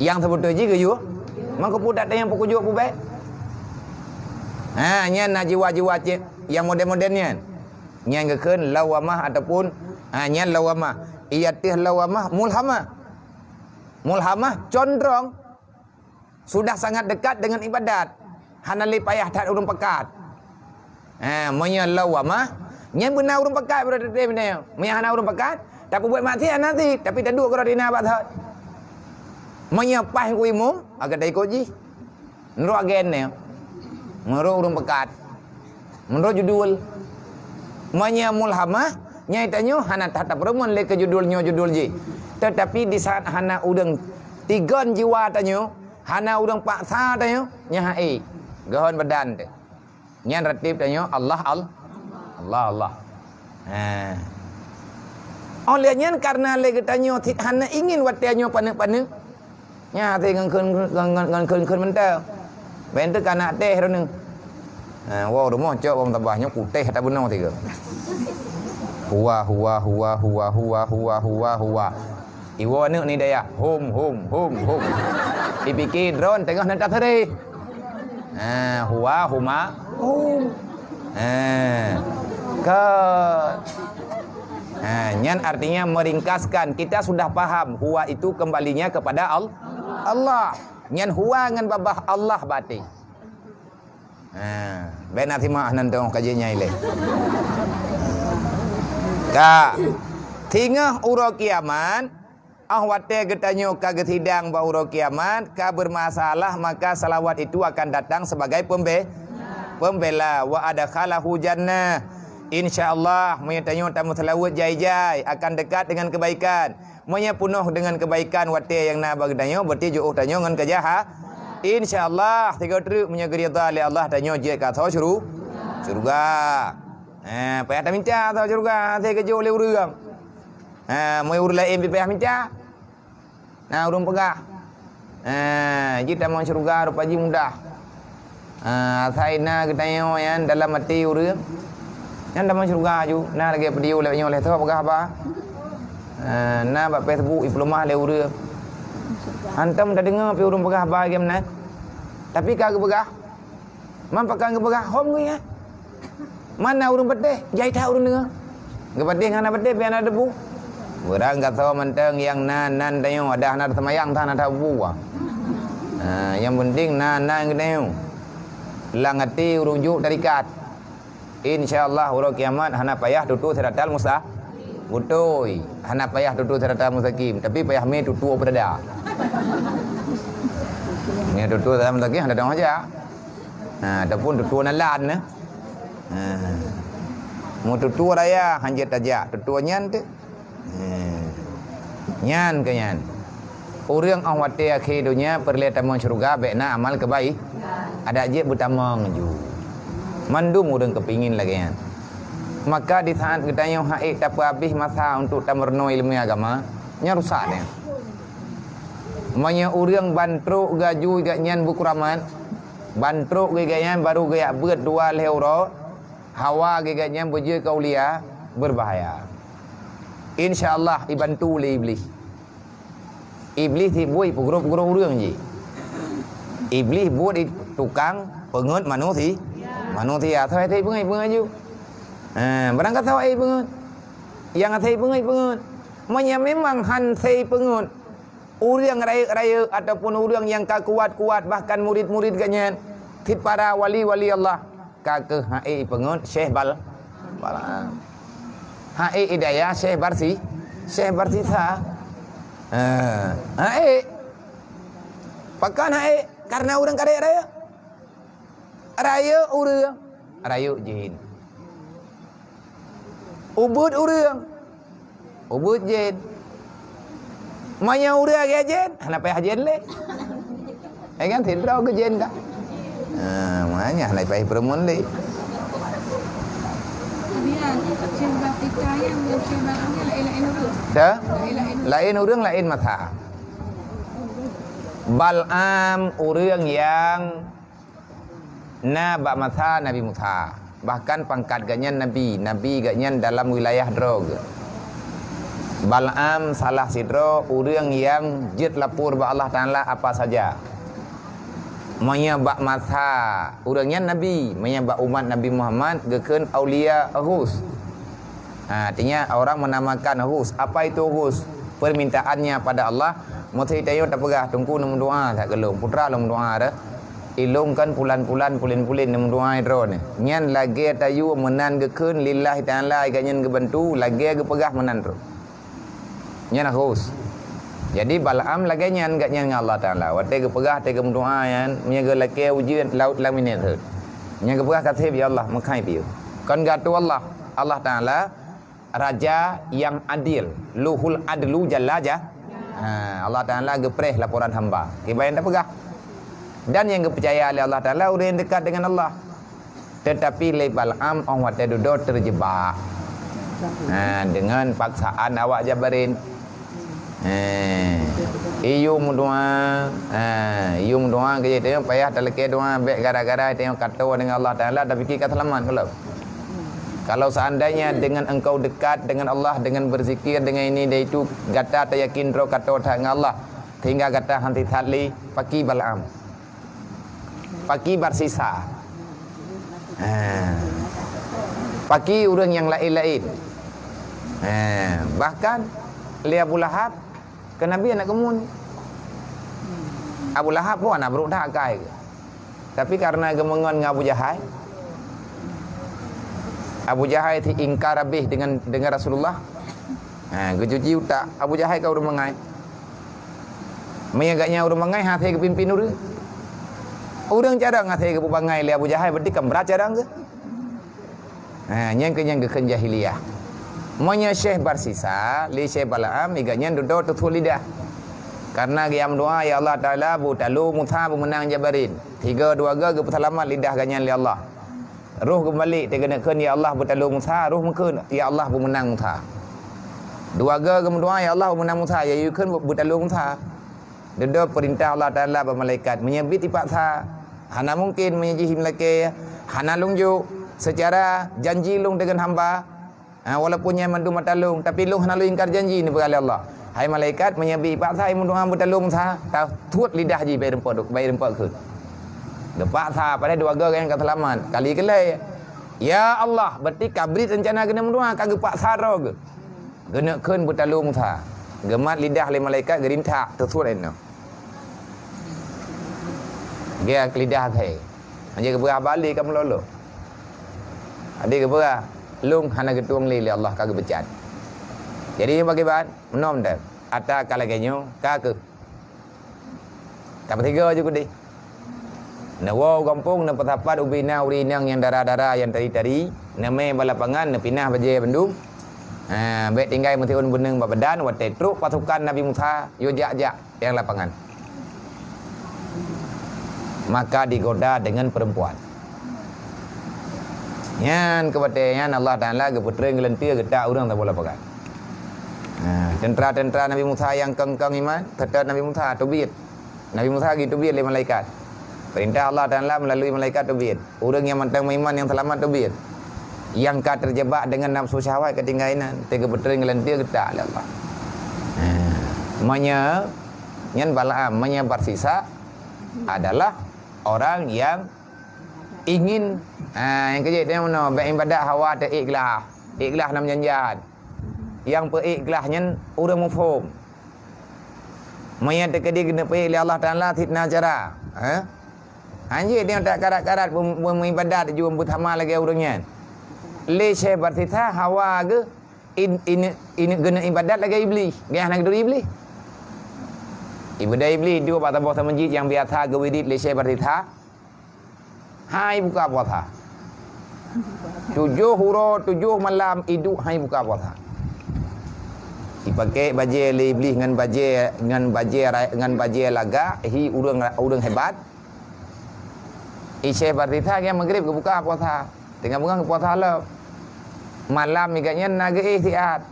Nyang seubeutôi jih geuyue, mangko peue that tanyoe peukujoh peue bèk. Ha, nyan na jiwa-jiwa cit nyang modern-modern nyan. Nyan geukheun lawamah ataupun, ha, nyan lawamah. Iya teuh lawamah, mulhamah. Mulhamah condrong sudah sangat dekat dengan ibadat. Hana lé payah that ureueng pakat. Ha, meunyoe lawamah, nyan beuna ureueng pakat berarti teuh nyoe. Meunyoe hana ureueng pakat, tapeubuet maksiat hana sit, tapi taduek keudroe dina bak that. Meunyoe paih ngon imum, agak taikot jih. Nurot gen nyoe. Meunurot ureueng pakat. Meunurot judul. Meunyoe mulhamah, nyan tanyoe hana that tapeureumeun lé keu judul nyoe judul jih. Tetapi di saat hana ureueng tigon jiwa tanyoe, hana ureueng paksa tanyoe, nyan hai. Geuhon badan teuh. Nyan ratib tanyoe Allah, Al-, Allah, Allah. Ha. Óh lheueh nyan karena lé geutanyoe cit hana ingin watèe nyoe paneuk-paneuk. Nyan hase ngon kheun, ngon, ngon, ngon kheun-kheun mantong. Ban teuh ka na teh droeneuh. Ha, woe rumoh cok bang tabah nyoe kuteh ata bunoe tiga. Huwa, huwa, huwa. Iwoe aneuk ni dayah, hum, hum, hum, hum. Ipike droen teungoh na tasrih. Ha, huwa, huma, hum. Ha. Ka. Artinya meringkaskan, kita sudah paham huwa itu kembalinya kepada Al-, Allah. Nyan huwa ngon babah Allah batin. Ha, bèk na simak nan teuh ka jeuet nyang ilèe. Ka, singoh uroe kiamat, ah watèe geutanyoe ka geusidang bak uroe kiamat, ka bermasalah, maka salawat itu akan datang sebagai pembe-, pembela. Wa adkhalahu jannah. Insya Allah, meunyoe tanyoe tameuseulaweuet jai-jai, akan dekat dengan kebaikan. Meunyoe peunoh deungon keubaikan watèe nyang na bak geutanyoe, berarti jiôh tanyoe ngon keujaha-, insya Allah, sigoe treuk meunyoe geuridha lé Allah, tanyoe jeuet ka asoe syuru-, syeuruga. Eh, payah taminta asoe syeuruga, asai geujok lé ureueng. Eh, meunyoe ureueng laén pih payah minta. Na ureueng peugah, "Ah, jeuet tamong syeuruga rupa jih mudah." Ah, asai na geutanyoe nyan dalam até ureueng, nyan tamong syeuruga aju. Na lagèe video lagèe nyoe lé, soe peugah haba. Ah, na bak Facebook ipeuleumah lé ureueng. Hantom tadeungoe pih ureueng peugah haba lagèe meunan. Tapi ka geupeugah, Man pakon geupeugah hom geuh nyan? Man na ureueng patéh, jai that ureueng deungoe. Geupatéh ngon hana patéh, pih hana teupeu. Beurang gasoe mantong nyang na, nan tanyoe, adak hana teuseumbayang, tan hana teupeu. Ha, nyang penting na, nan geutanyoe. Lam até ureueng jok tarikat. Insya Allah, uroe kiamat hana payah tutoe siratal musta-, beutôi. Hana payah tutoe siratal mustaqim, tapi payah mé tutoe peudada. Mé tutoe siratal mustaqim, hana teuh jak. Ha, ataupun tutoe nalan, eh. Ha. Meututoe raya, hanjeuet tajak. Tutoe nyan teuh. Ha. Nyan keuh nyan. Ureueng óh watèe akhé donya peureulèe tamong syeuruga, bèk na amal keubai-, adak jeuet beutamong ju. Mandum ureueng keupingin lagèe nyan. Maka di saat geutanyoe han ék tapeuhabéh masa untuk tameurunoe ileumèe agama, nyan rusak nyan. Meunyoe ureueng ban trok geuaju gobnyan beukeuramat, ban trok gobnyan baru geujak beuet dua lhèe uroe, hawa gobnyan beujeuet keu aulia, beubahaya. Insya Allah, ibantu lé Iblih. Iblih sibuk ipeugrob-grob ureueng jih. Iblih buet i-, tukang peungeut manusi-, manusia. Soe asai peungeut, peungeut ju. Ha, barang ka soe asai peungeut. Nyang asai peungeut, peungeut. Meunyoe memang han asai peungeut, ureueng rayeuk-rayeuk ataupun ureueng nyang ka kuat-kuat, bahkan murid-murid gobnyan, cit para wali-wali Allah, ka keuh han ék ipeungeut Syekh Bal-, Balaam. Han ék idaya Syekh Barsi-, Syekh Barsisa. Eh, han ék. Pakon han ék? Karena ureueng ka rayeuk-rayeuk. Rayeuk ureueng, rayeuk jén. Ubeuet ureueng, ubeuet jén. Meunyoe ureueng lagèe jén, hana payah jén lé. Eh kan, sidroe keu jén ka. Ah, makanya hana payah peureumeun lé. Dah? Laén ureueng, laén masa. Balaam ureueng nyang na bak masa Nabi Musa. Bahkan pangkat gobnyan nabi, nabi gobnyan dalam wilayah droe geuh. Balaam salah sidroe ureueng nyang jeuet lapor bak Allah Taala apa saja. Meunyoe bak masa ureueng nyan nabi, meunyoe bak umat Nabi Muhammad geukheun aulia ghus. Ha, artinya orang menamakan ghus. Apa itu ghus? Permintaannya pada Allah. Meusti tanyoe tapeugah, "Teungku, neumeudoa that keu lôn, putra lôn meudoa dah. Ilôn kan pulan-pulan, pulen-pulen neumeudoa droeneuh." Nyan lagèe tayue meunan geukheun lillahi ta'ala, gobnyan geubantu, lagèe geupeugah meunan droe. Nyan ghus. Jadi Balaam lagèe nyan gobnyan ngon Allah Taala. Watèe geupeugah, watèe geumeudoa nyan, meunyoe geulakèe ujeuen laôt lam minèt rhot. Nyan geupeugah ka sép, "Ya Allah, meukhai piôh." Kon geuatoe Allah. Allah Taala Raja nyang adil, luhul adlu jalla ja-, ha, Allah Taala geupreh laporan hamba. Kiban nyang tapeugah. Dan nyang geupeucaya lé Allah Taala ureueng nyang dekat dengan Allah. Tetapi lé Balaam óh watèe dudoe terjebak. Ha, dengan paksaan awak Jabarin. Eh, iyue meudoa, eh, iyue meudoa keu jih, tanyoe payah talakèe doa, bèk gara-gara tanyoe ka toe dengan Allah Taala, tapike ka seulamat, ka lheueh. Kalau seandainya dengan engkau dekat dengan Allah, dengan berzikir, dengan ini dan itu, gata tayakin droe ka toe that ngon Allah, sehingga gata han sisat lé, paki Balaam. Paki Barsisa. Ha. Paki ureueng nyang laén-laén. Eh, bahkan lé Abu Lahab keu Nabi aneuk keumun. Abu Lahab pun aneuk brok that akai geuh. Tapi karena geumeungon ngon Abu Jahai, Abu Jahai ti ingkar habéh dengan, dengan Rasulullah. Ha, geucuci utak. Abu Jahai ka ureuëng bangai. Meunyoe gobnyan ureuëng bangai, hase geupimpin ureuëng. Ureuëng carông hase geupeubangai lé Abu Jahai, berarti kan brat carông geuh. Ha, nyan keuh nyang geukheun jahiliyah. Meunyoe Syekh Barsisa, lé Syekh Balaam, i gobnyan dudoe teusuet lidah. Karena geuyue meudoa, "Ya Allah Taala, beutalo Musa beumeunang Jabarin." Tiga dua ga geupeuseulamat lidah gobnyan lé Allah. Roh geubalek, teuk geuneuk kheun, "Ya Allah, beutalo Musa," roh meukheun, "Ya Allah, beumeunang Musa." Dua ga geumeudoa, "Ya Allah, beumeunang Musa," ya yue kheun, "Beutalo Musa." Dudoe peurintah Allah Taala bak malaikat, meunyoe bit ipaksa, hana mungken, meunyoe jih meulakée, hana lôn jok, seucara janji lôn deungon hamba, ha, walaupun nyan mandum mata lôn, tapi lôn hana lôn ingkar janji, neupeugah lé Allah. Hai malaikat, meunyoe bit ipaksa, imeudoa beutalo Musa, tasuet lidah jih, bèk rumpok, bèk rumpok kheun. Geupaksa, padahai dua ga nyang ka seulamat. Kali keulhèe, "Ya Allah," berarti ka brit reuncana keuneuk meudoa, ka geupaksa droe geuh. Geuneuk kheun beutalo Musa. Geumat lidah lé malaikat, geurintak, teusuet inoe. Geulidah keuhai. Hana geupeugah bak lé ka meulolo. Adak geupeugah, lôn hana geutueng lé, lé Allah ka geupeucat. Jadi, nyoe pakriban, meunoe mantong. Ata ka lagèe nyoe, ka keuh. Tapeusigoe ju keudeh. Neuwoe u gampông, neupeusapat ubé na ureueng inong nyang dara-dara, nyang tari-tari, neumè bak lapangan, neupinah bajèe bandum. Ha, bèk tinggai meusiôn beuneueng bak badan, watèe trok pasukan Nabi Musa, yue jak-jak. Nyang lapangan. Maka digoda dengan perempuan. Nyan keuh watèe nyan Allah Taala geupeutrön geulanteue geutak ureueng saboh lapangan. Nah, teuntara-teuntara Nabi Musa nyang keng-keng iman, teutap Nabi Musa teubiet. Nabi Musa geuteubiet lé malaikat. Peurintah Allah Taala meulalui malaikat teubiet. Ureueng nyang mantong meuiman nyang seulamat teubiet. Nyang ka teujebak deungon nafsu syahwat ka tinggai inan, teuk geupeutrön geulanteue geutak lé Allah. Ha, meunyoe nyan Balaam, meunyoe Barsisa adalah orang yang ingin, ha, nyang keujeuet dia meunoe, bak ibadat hawa teu ikhlas. Ikhlas nam janjan. Nyang peu ikhlas nyan ureueng muphom. Meunyoe teukeudi geupeu lé Allah Taala sit na cara, ha? Hanjeuet nyoe that karat-karat beu-, beu-, meuibadat jeuem beusama lagèe ureueng nyan. Lé Syekh Barsisa hawa geuh in-, in-, in-, geuneuk ibadat lagèe Iblih. Geuh hana geuturi Iblih. Ibadat Iblih duek bak saboh meuseujid nyang biasa geuwirid lé Syekh Barsisa. Hai buka puasa. Tujoh uroe, tujoh malam iduek hai buka puasa. Ipakèk bajèe lé Iblih ngon bajèe, ngon bajèe ra-, ngon bajèe lagak, hi ureueng, ureueng hebat. Isyeh Barsisa nyang Maghrib geubuka puasa. Teungoh beungoh geupuasa lom. Malam i gobnyan na geuéh siat.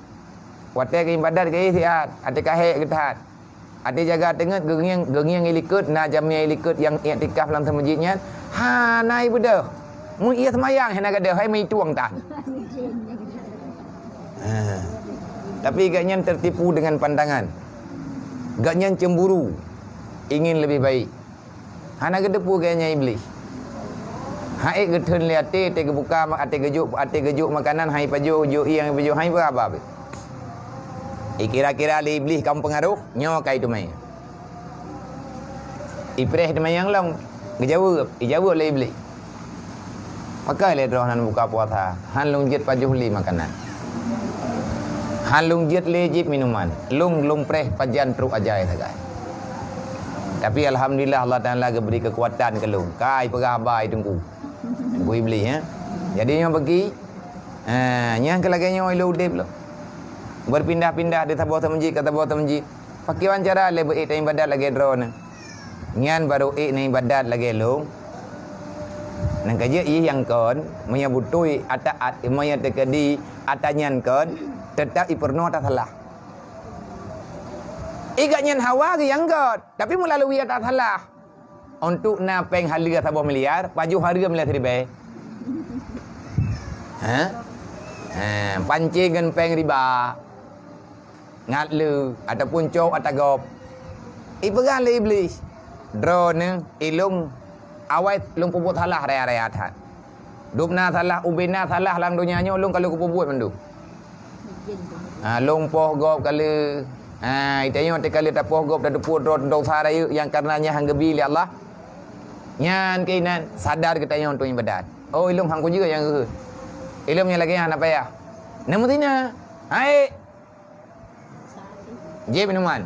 Watèe geuibadat geuéh siat, até kahèk geuthat. Até jaga teungeut geungieng, geungieng i likot, na jamé i likot nyang iktikaf lam meuseujid nyan, hana ibeudôh. Mun ie seumayang hana gadôh, hai meuitueng tan. Ha. Tapi gobnyan tertipu dengan pandangan. Gobnyan cemburu, ingin lebih baik. Hana geuteupeue gaya nyan Iblih. Hai geutheun lé até, até geubuka, até geujok, até geujok makanan, hai pajoh, jok ié, hai pajoh, hai peue haba beh. Ikira-kira lé Iblih ka meupeungaroh, nyoe ka iteumé. Ipreh teuma nyang lom, geujaweueb, ijaweueb lé Iblih. Pakon lé droe hana buka puasa, han lôn jeuet pajoh lé makanan. Han lôn jeuet lé jieb minuman, lôn, lôn preh pajan trok ajai sagai. Tapi alhamdulillah Allah Taala geubri keukuatan keu lôn. Kai peugah haba i teungku. Teungku Iblih, ya. Jadi nyoe bagi, ha, nyang keu lagèe nyoe ilôn udeb lom. Beupindah-pindah di saboh meuseujid ka saboh meuseujid. Pakriban cara lé beu ék taibadat lagèe droeneuh. Nyan barô ék neuibadat lagèe lôn. Nyan ka jeuet ié nyang kon, meunyoe beutôi ata at, meunyoe teukeudi ata nyan kon, teutap ipeurunoe ata salah. I gobnyan hawa geuh nyang göt, tapi meulalui ata salah. Untuk na péng haleue saboh miliar, pajoh hareuem lé siribèe. Ha? Ha, pancéng ngon péng riba. Ngat le ataupun cok ata gob. Ipeugah lé Iblih, "Droeneuh ilôn awai lôn peubuet salah raya-raya that. Dubna salah, ubena salah lam donya nyoe lôn ka lôn kupeubuet mandum." Ha, lôn poh gob ka lheueh. Ha, geutanyoe teuka lheueh tapoh gob tateupeue droe dosa rayeuk nyang kareuna nyan han geubi lé Allah. Nyan keuh inan sadar geutanyoe untuk ibadat. Oh, ilôn han kujeuet nyang geuheuet. Ilôn nyang lagèe nyan hana payah. Neumeutina. Hai. Jieb minuman.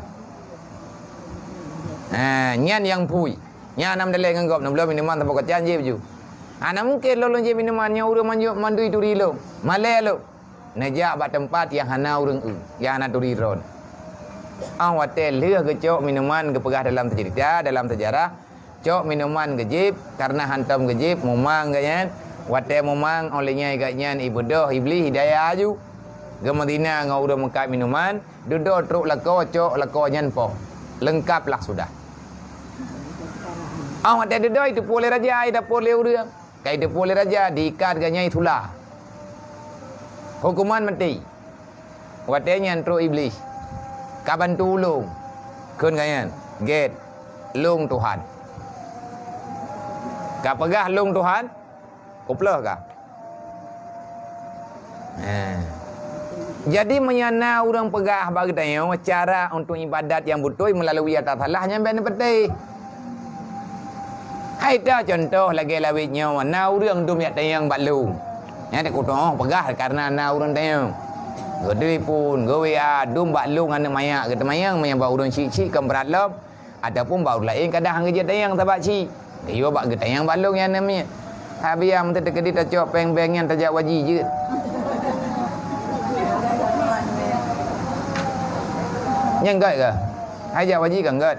Ha, nyan nyang phui. Nyan na meudalèh ngon gob, neubloe minuman saboh kacang jieb ju. Hana mungken lôn jieb minuman nyoe ureueng manjô mandui turi lôn. Malèe lôn. Neujak bak teumpat nyang hana ureueng eu, nyang hana turi droe. Óh watèe lheueh geucok minuman geupeugah dalam seujarah, dalam seujarah, cok minuman geujieb, kareuna hantom geujieb, mumang geuh nyan. Watèe mumang, óh lheueh nyan gobnyan ibeudôh Iblih hidayah aju. Geumeuzina ngon ureueng meukat minuman, dudoe trok lakoe, cok lakoe nyan poh. Leungkap lah sudah. Óh watèe dudoe iteupeue lé raja, idapor lé ureueng. Ka iteupeue lé raja, diikat gobnyan isula. Huköman maté. Watèe nyan trok Iblih, "Ka bantu ulôn," kheun gobnyan, "Gèt, lôn Tuhan." Ka peugah, "Lôn Tuhan," kuplôh ka. Nah. Jadi, meunyoe na ureueng peugah bak geutanyoe cara untuk ibadat nyang beutôi meulalu atra salah, nyan bèk neupatéh. Hai ta cuntoh lagèe lawét nyoe, na ureueng dum jak tanyong bak lôn. Nyan teukutoh peugah kareuna na ureueng tanyong. Geutelepon, geu-W A, dum bak lôn aneuk manyak geuteumanyong, meunyoe bak ureueng chik-chik kon brat lom, ataupun bak ureueng laén kadang han geujak tanyong sabab chik. Geuyue bak geutanyong bak lôn nyan aneuk miet. Habéh meuteuk teukeudi tacok péng bank nyan tajak waji jeuet. Nyan gèt ka? Hai jak waji ka gèt.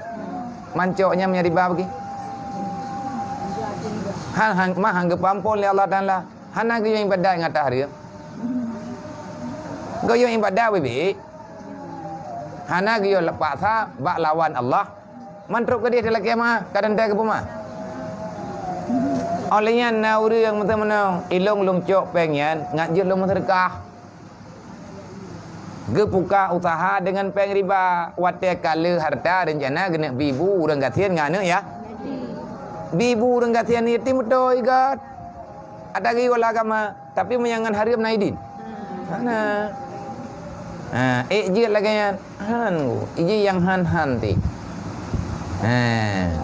Mancok nyan meunyo riba bagi. Han, han, mah han geupeuampôn lé Allah Taala. Hana geuyue ibadat ngon atra hareuem. Geuyue ibadat bibi. Hana geuyue leupaksa bak lawan Allah. Man trok keudeh dilakèe meu'ah, kadang teuka geupeu'ah. Óh lheueh nyan na ureueng meuteumeunoe, "Ilôn lôn cok péng nyan, ngat jeuet lôn meuseudeukah." Geupuka useuha deungon péng riba, watèe ka le hareuta reuncana geuneuk bi bu ureueng gasien ngon aneuk ya. Bi bu ureueng gasien yatim beutôi gèt. Atra geuyue lam agama, tapi meunyo ngon hareuem na idin. Hana. Ha, ék jeuet lagèe nyan. Han, iji nyang han-han ti. Ha,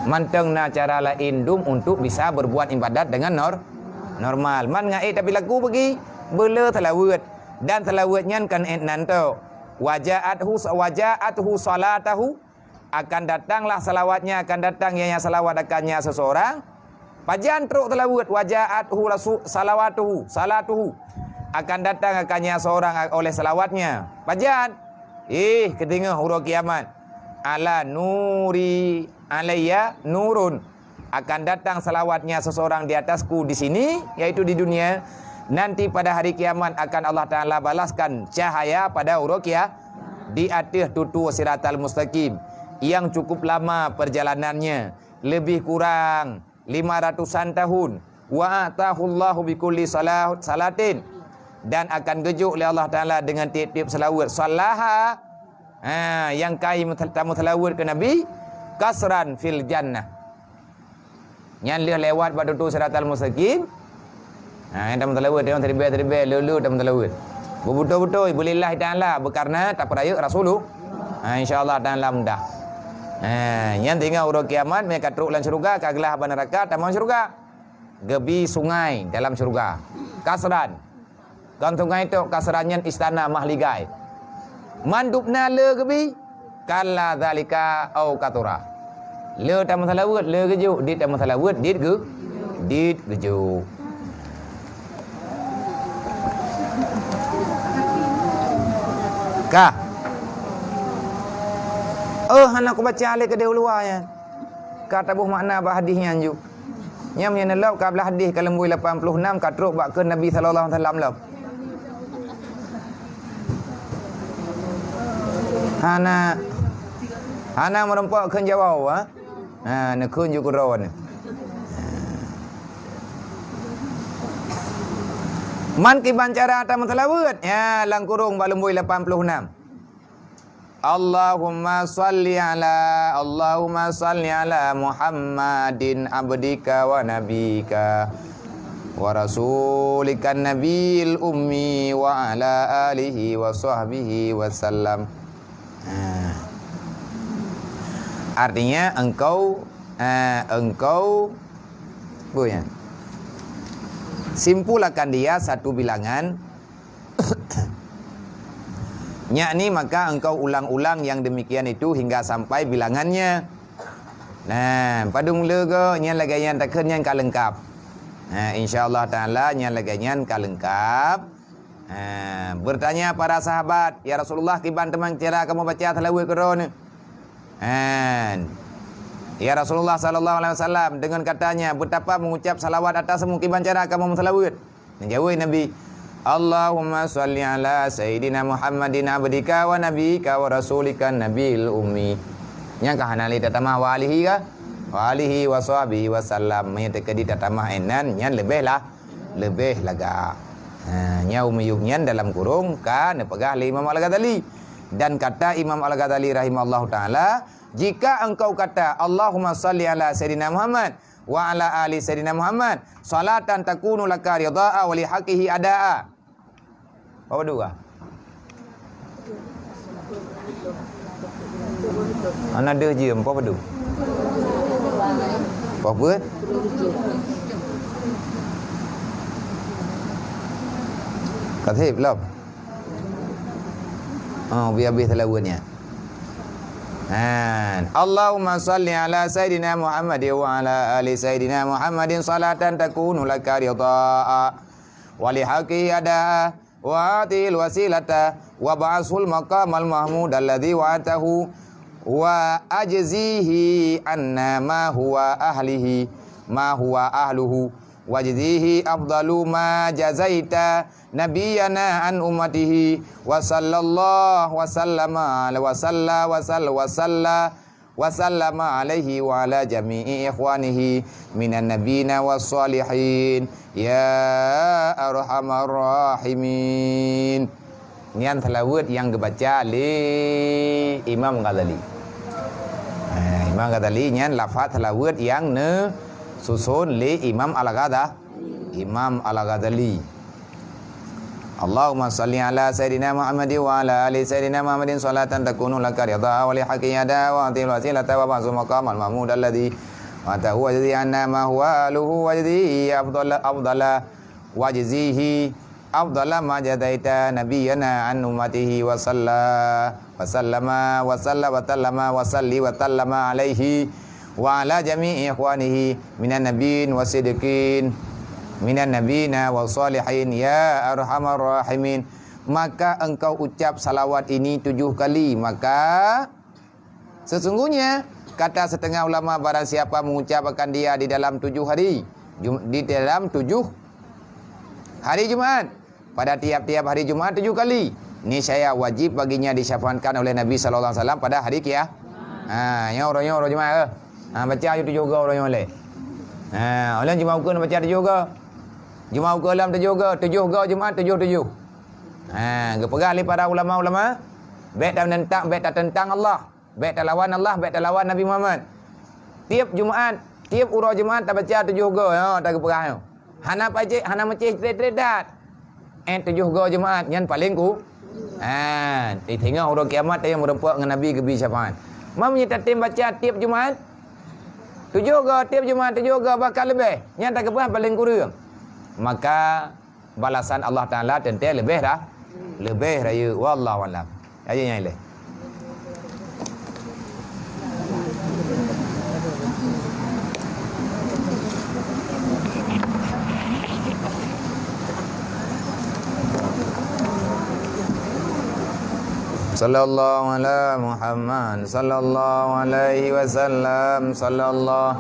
mantong na cara laén dum untuk bisa berbuat ibadat dengan nor-, normal. Man ngat ék tapi laku bagi, beuleu seulaweuet. Dan seulaweuet nyan kon ék nan tok. Waja'athu, waja'athu salatahu, akan datanglah salawatnya, akan datang ianya salawat akannya seseorang. Pajan trok seulaweuet, waja'athu rasu-, salawatuhu, salatuhu, akan datang akannya seorang oleh salawatnya. Pajan? Ih, keudeungö uroe kiamat. Ala nuri, alayya nurun. Akan datang salawatnya seseorang di atasku di sini, yaitu di dunia. Nanti pada hari kiamat akan Allah Taala balaskan cahaya pada uroe kia-, di ateueh tutue siratal mustaqim yang cukup lama perjalanannya, lebih kurang lima ratusan tahun. Wa atahullahu bikulli salah-, salatin, dan akan geujok lé Allah Taala dengan tiep-tiep seulaweuet. Salaha, ha, nyang kai tameuseulaweuet keu Nabi, kasran fil jannah. Nyan lheueh lewat bak tutue siratal mustaqim. Ha, nyang tameuseulaweuet, nyang teuribèe-teuribèe, le-le tameuseulaweuet. Beubeutôi-beutôi, beulillahi ta'ala, beukareuna tapeurayeuk Rasulullah. Ha, insya Allah Taala mudah. Ha, nyan tinggai uroe kiamat, meunyo ka trok lam syeuruga, ka glah bak neuraka, tamong syeuruga. Geubi sungai dalam syeuruga. Kasran. Kon sungai tok, kasran nyan istana mahligai. Mandum na le geubi, kalla dzalika au katsura. Le tameuseulaweuet, le geujok, dit tameuseulaweuet, dit geu-, dit geujok. Ka. Oh, hana kubaca lé keudeh u luwa nyan. Ka taboh makna bak hadih nyan ju. Nyan meunyoe neulok ka blah hadih ka leumbôi lapan puluh enam ka trok bak kheun Nabi sallallahu alaihi wasallam lom. Hana, hana meurumpok kheun jaweueb, ha? Ha, neukheun ju keudroe nyoe. Man kiban cara tameuseulaweuet, ya, lam kurong bak leumbôi lapan puluh enam. Allahumma salli ala, Allahumma salli ala Muhammadin abdika wa nabika. wa rasulikan nabiyil ummi wa ala alihi wa sahbihi wa sallam. Ha. Artinya engkau, ha, engkau, apa ya? Simpulkan dia satu bilangan. Yakni maka engkau ulang-ulang yang demikian itu hingga sampai bilangannya. Nah, padum le go nyan lagée nyan takheun nyan ka leungkab. Ha, insya Allah taala nyan lagée nyan ka leungkab. Ha, bertanya para sahabat, "Ya Rasulullah, kiban teuma cara kamoe baca salawat keu droeneuh?" Han. Ya Rasulullah sallallahu alaihi wasallam, dengan katanya, "Betapa mengucap salawat atasmu, kiban cara kamoe meusalawat?" Neujaweueb Nabi, "Allahumma shalli ala sayyidina Muhammadin abdika wa nabiyyika wa rasulika nabiyil ummi." Nyang ka hana lé tatamah wa alihi ka? Wa alihi wa sahbihi wa sallam. Meunyoe teukeudi tatamah inan, nyan leubeh lah, leubeh lagak. Ha, nyang miyueb nyan dalam kurung ka neupeugah lé Imam Al-Ghazali. Dan kata Imam Al-Ghazali rahimahullahu taala, "Jika engkau kata, 'Allahumma shalli ala sayyidina Muhammad wa ala ali sayyidina Muhammad, salatan takunu laka ridhaa wa lihaqqihi adaa.'" Apa dua? Ana deuh jeuem, apa padu? Apa buet? Ka seb lom. Oh, biar habéh salawatnya. Han. Allahumma shalli ala sayyidina Muhammad wa ala ali sayyidina Muhammadin salatan takunu laka ridhaa wa lihaqqihi adaa wa atihil wasilata wa ba'athul maqamal mahmud alladzi wa'atahu wa ajzihi anna ma huwa ahlihi, ma huwa ahluhu, wajzihi afdalu ma jazaita nabiyyana an ummatihi, wa sallallahu wa sallama ala wa salla wa salla wa salla wa sallama alaihi wa ala jami'i ikhwanihi minan nabiyina was salihin, ya arhamar rahimin. Nyan salawat nyang geubaca lé Imam Ghazali. Ha, Imam Ghazali nyan lafaz salawat nyang neususon lé Imam Al-Ghazali. Imam Al-Ghazali. Allahumma shalli ala sayyidina Muhammadin wa ala ali sayyidina Muhammadin salatan takunu laka ridha wa lihaqqihi ada wa atil wasilata wa ba'su maqamal mahmud alladhi wa'atahu wajzi anna ma huwa ahluhu wajzihi afdala, afdala wajzihi afdala ma jazaita nabiyyana an ummatihi wa salla wa sallama wa salla wa sallama wa salli wa sallama alaihi wa ala jami'i ikhwanihi minan nabiyyin wa siddiqin minan nabiyyina wa salihin ya arhamar rahimin. Maka engkau ucap salawat ini tujuh kali, maka sesungguhnya kata setengah ulama, barang siapa mengucapkan dia di dalam tujuh hari, Jum-, di dalam tujuh hari Jumat, pada tiap-tiap hari Jumat tujuh kali, niscaya wajib baginya disyafaatkan oleh Nabi sallallahu alaihi wasallam pada hari kia-, ha, nyoe uroe nyoe uroe Jumat ke? Ha, baca aju tujuh go uroe nyoe lé. Ha, ulôn Jumat ukeue baca tujuh go. Jumat ukeue lom tujuh go, tujuh go Jumat tujuh tujuh. Ha, geupeugah lé para ulama-ulama, bék tanentang, bék tatentang Allah. Bék talawan Allah, bék talawan Nabi Muhammad. Tiep Jumat, tiep uroe Jumat tabaca tujoh goe, ha, tageupeugah nyoe. Hana pacéh, hana meucéh trét-trét that. Eh, tujoh goe Jumat nyan paleng ku-, ha, di teungoh uroe kiamat tayue meurumpok ngon Nabi geubi syafaat. Ma meunyoe tatem baca tiep Jumat, tujoh goe tiep Jumat, tujoh goe bahkan leubeh, nyan tageupeugah paleng kureueng. Maka balasan Allah Taala teuntée leubeh ra-, leubeh rayeuk. Wallahu a'lam. Ayo nyang ilée. Sallallahu ala Muhammad, sallallahu alaihi wasallam, sallallahu,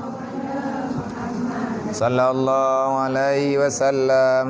sallallahu alaihi wasallam.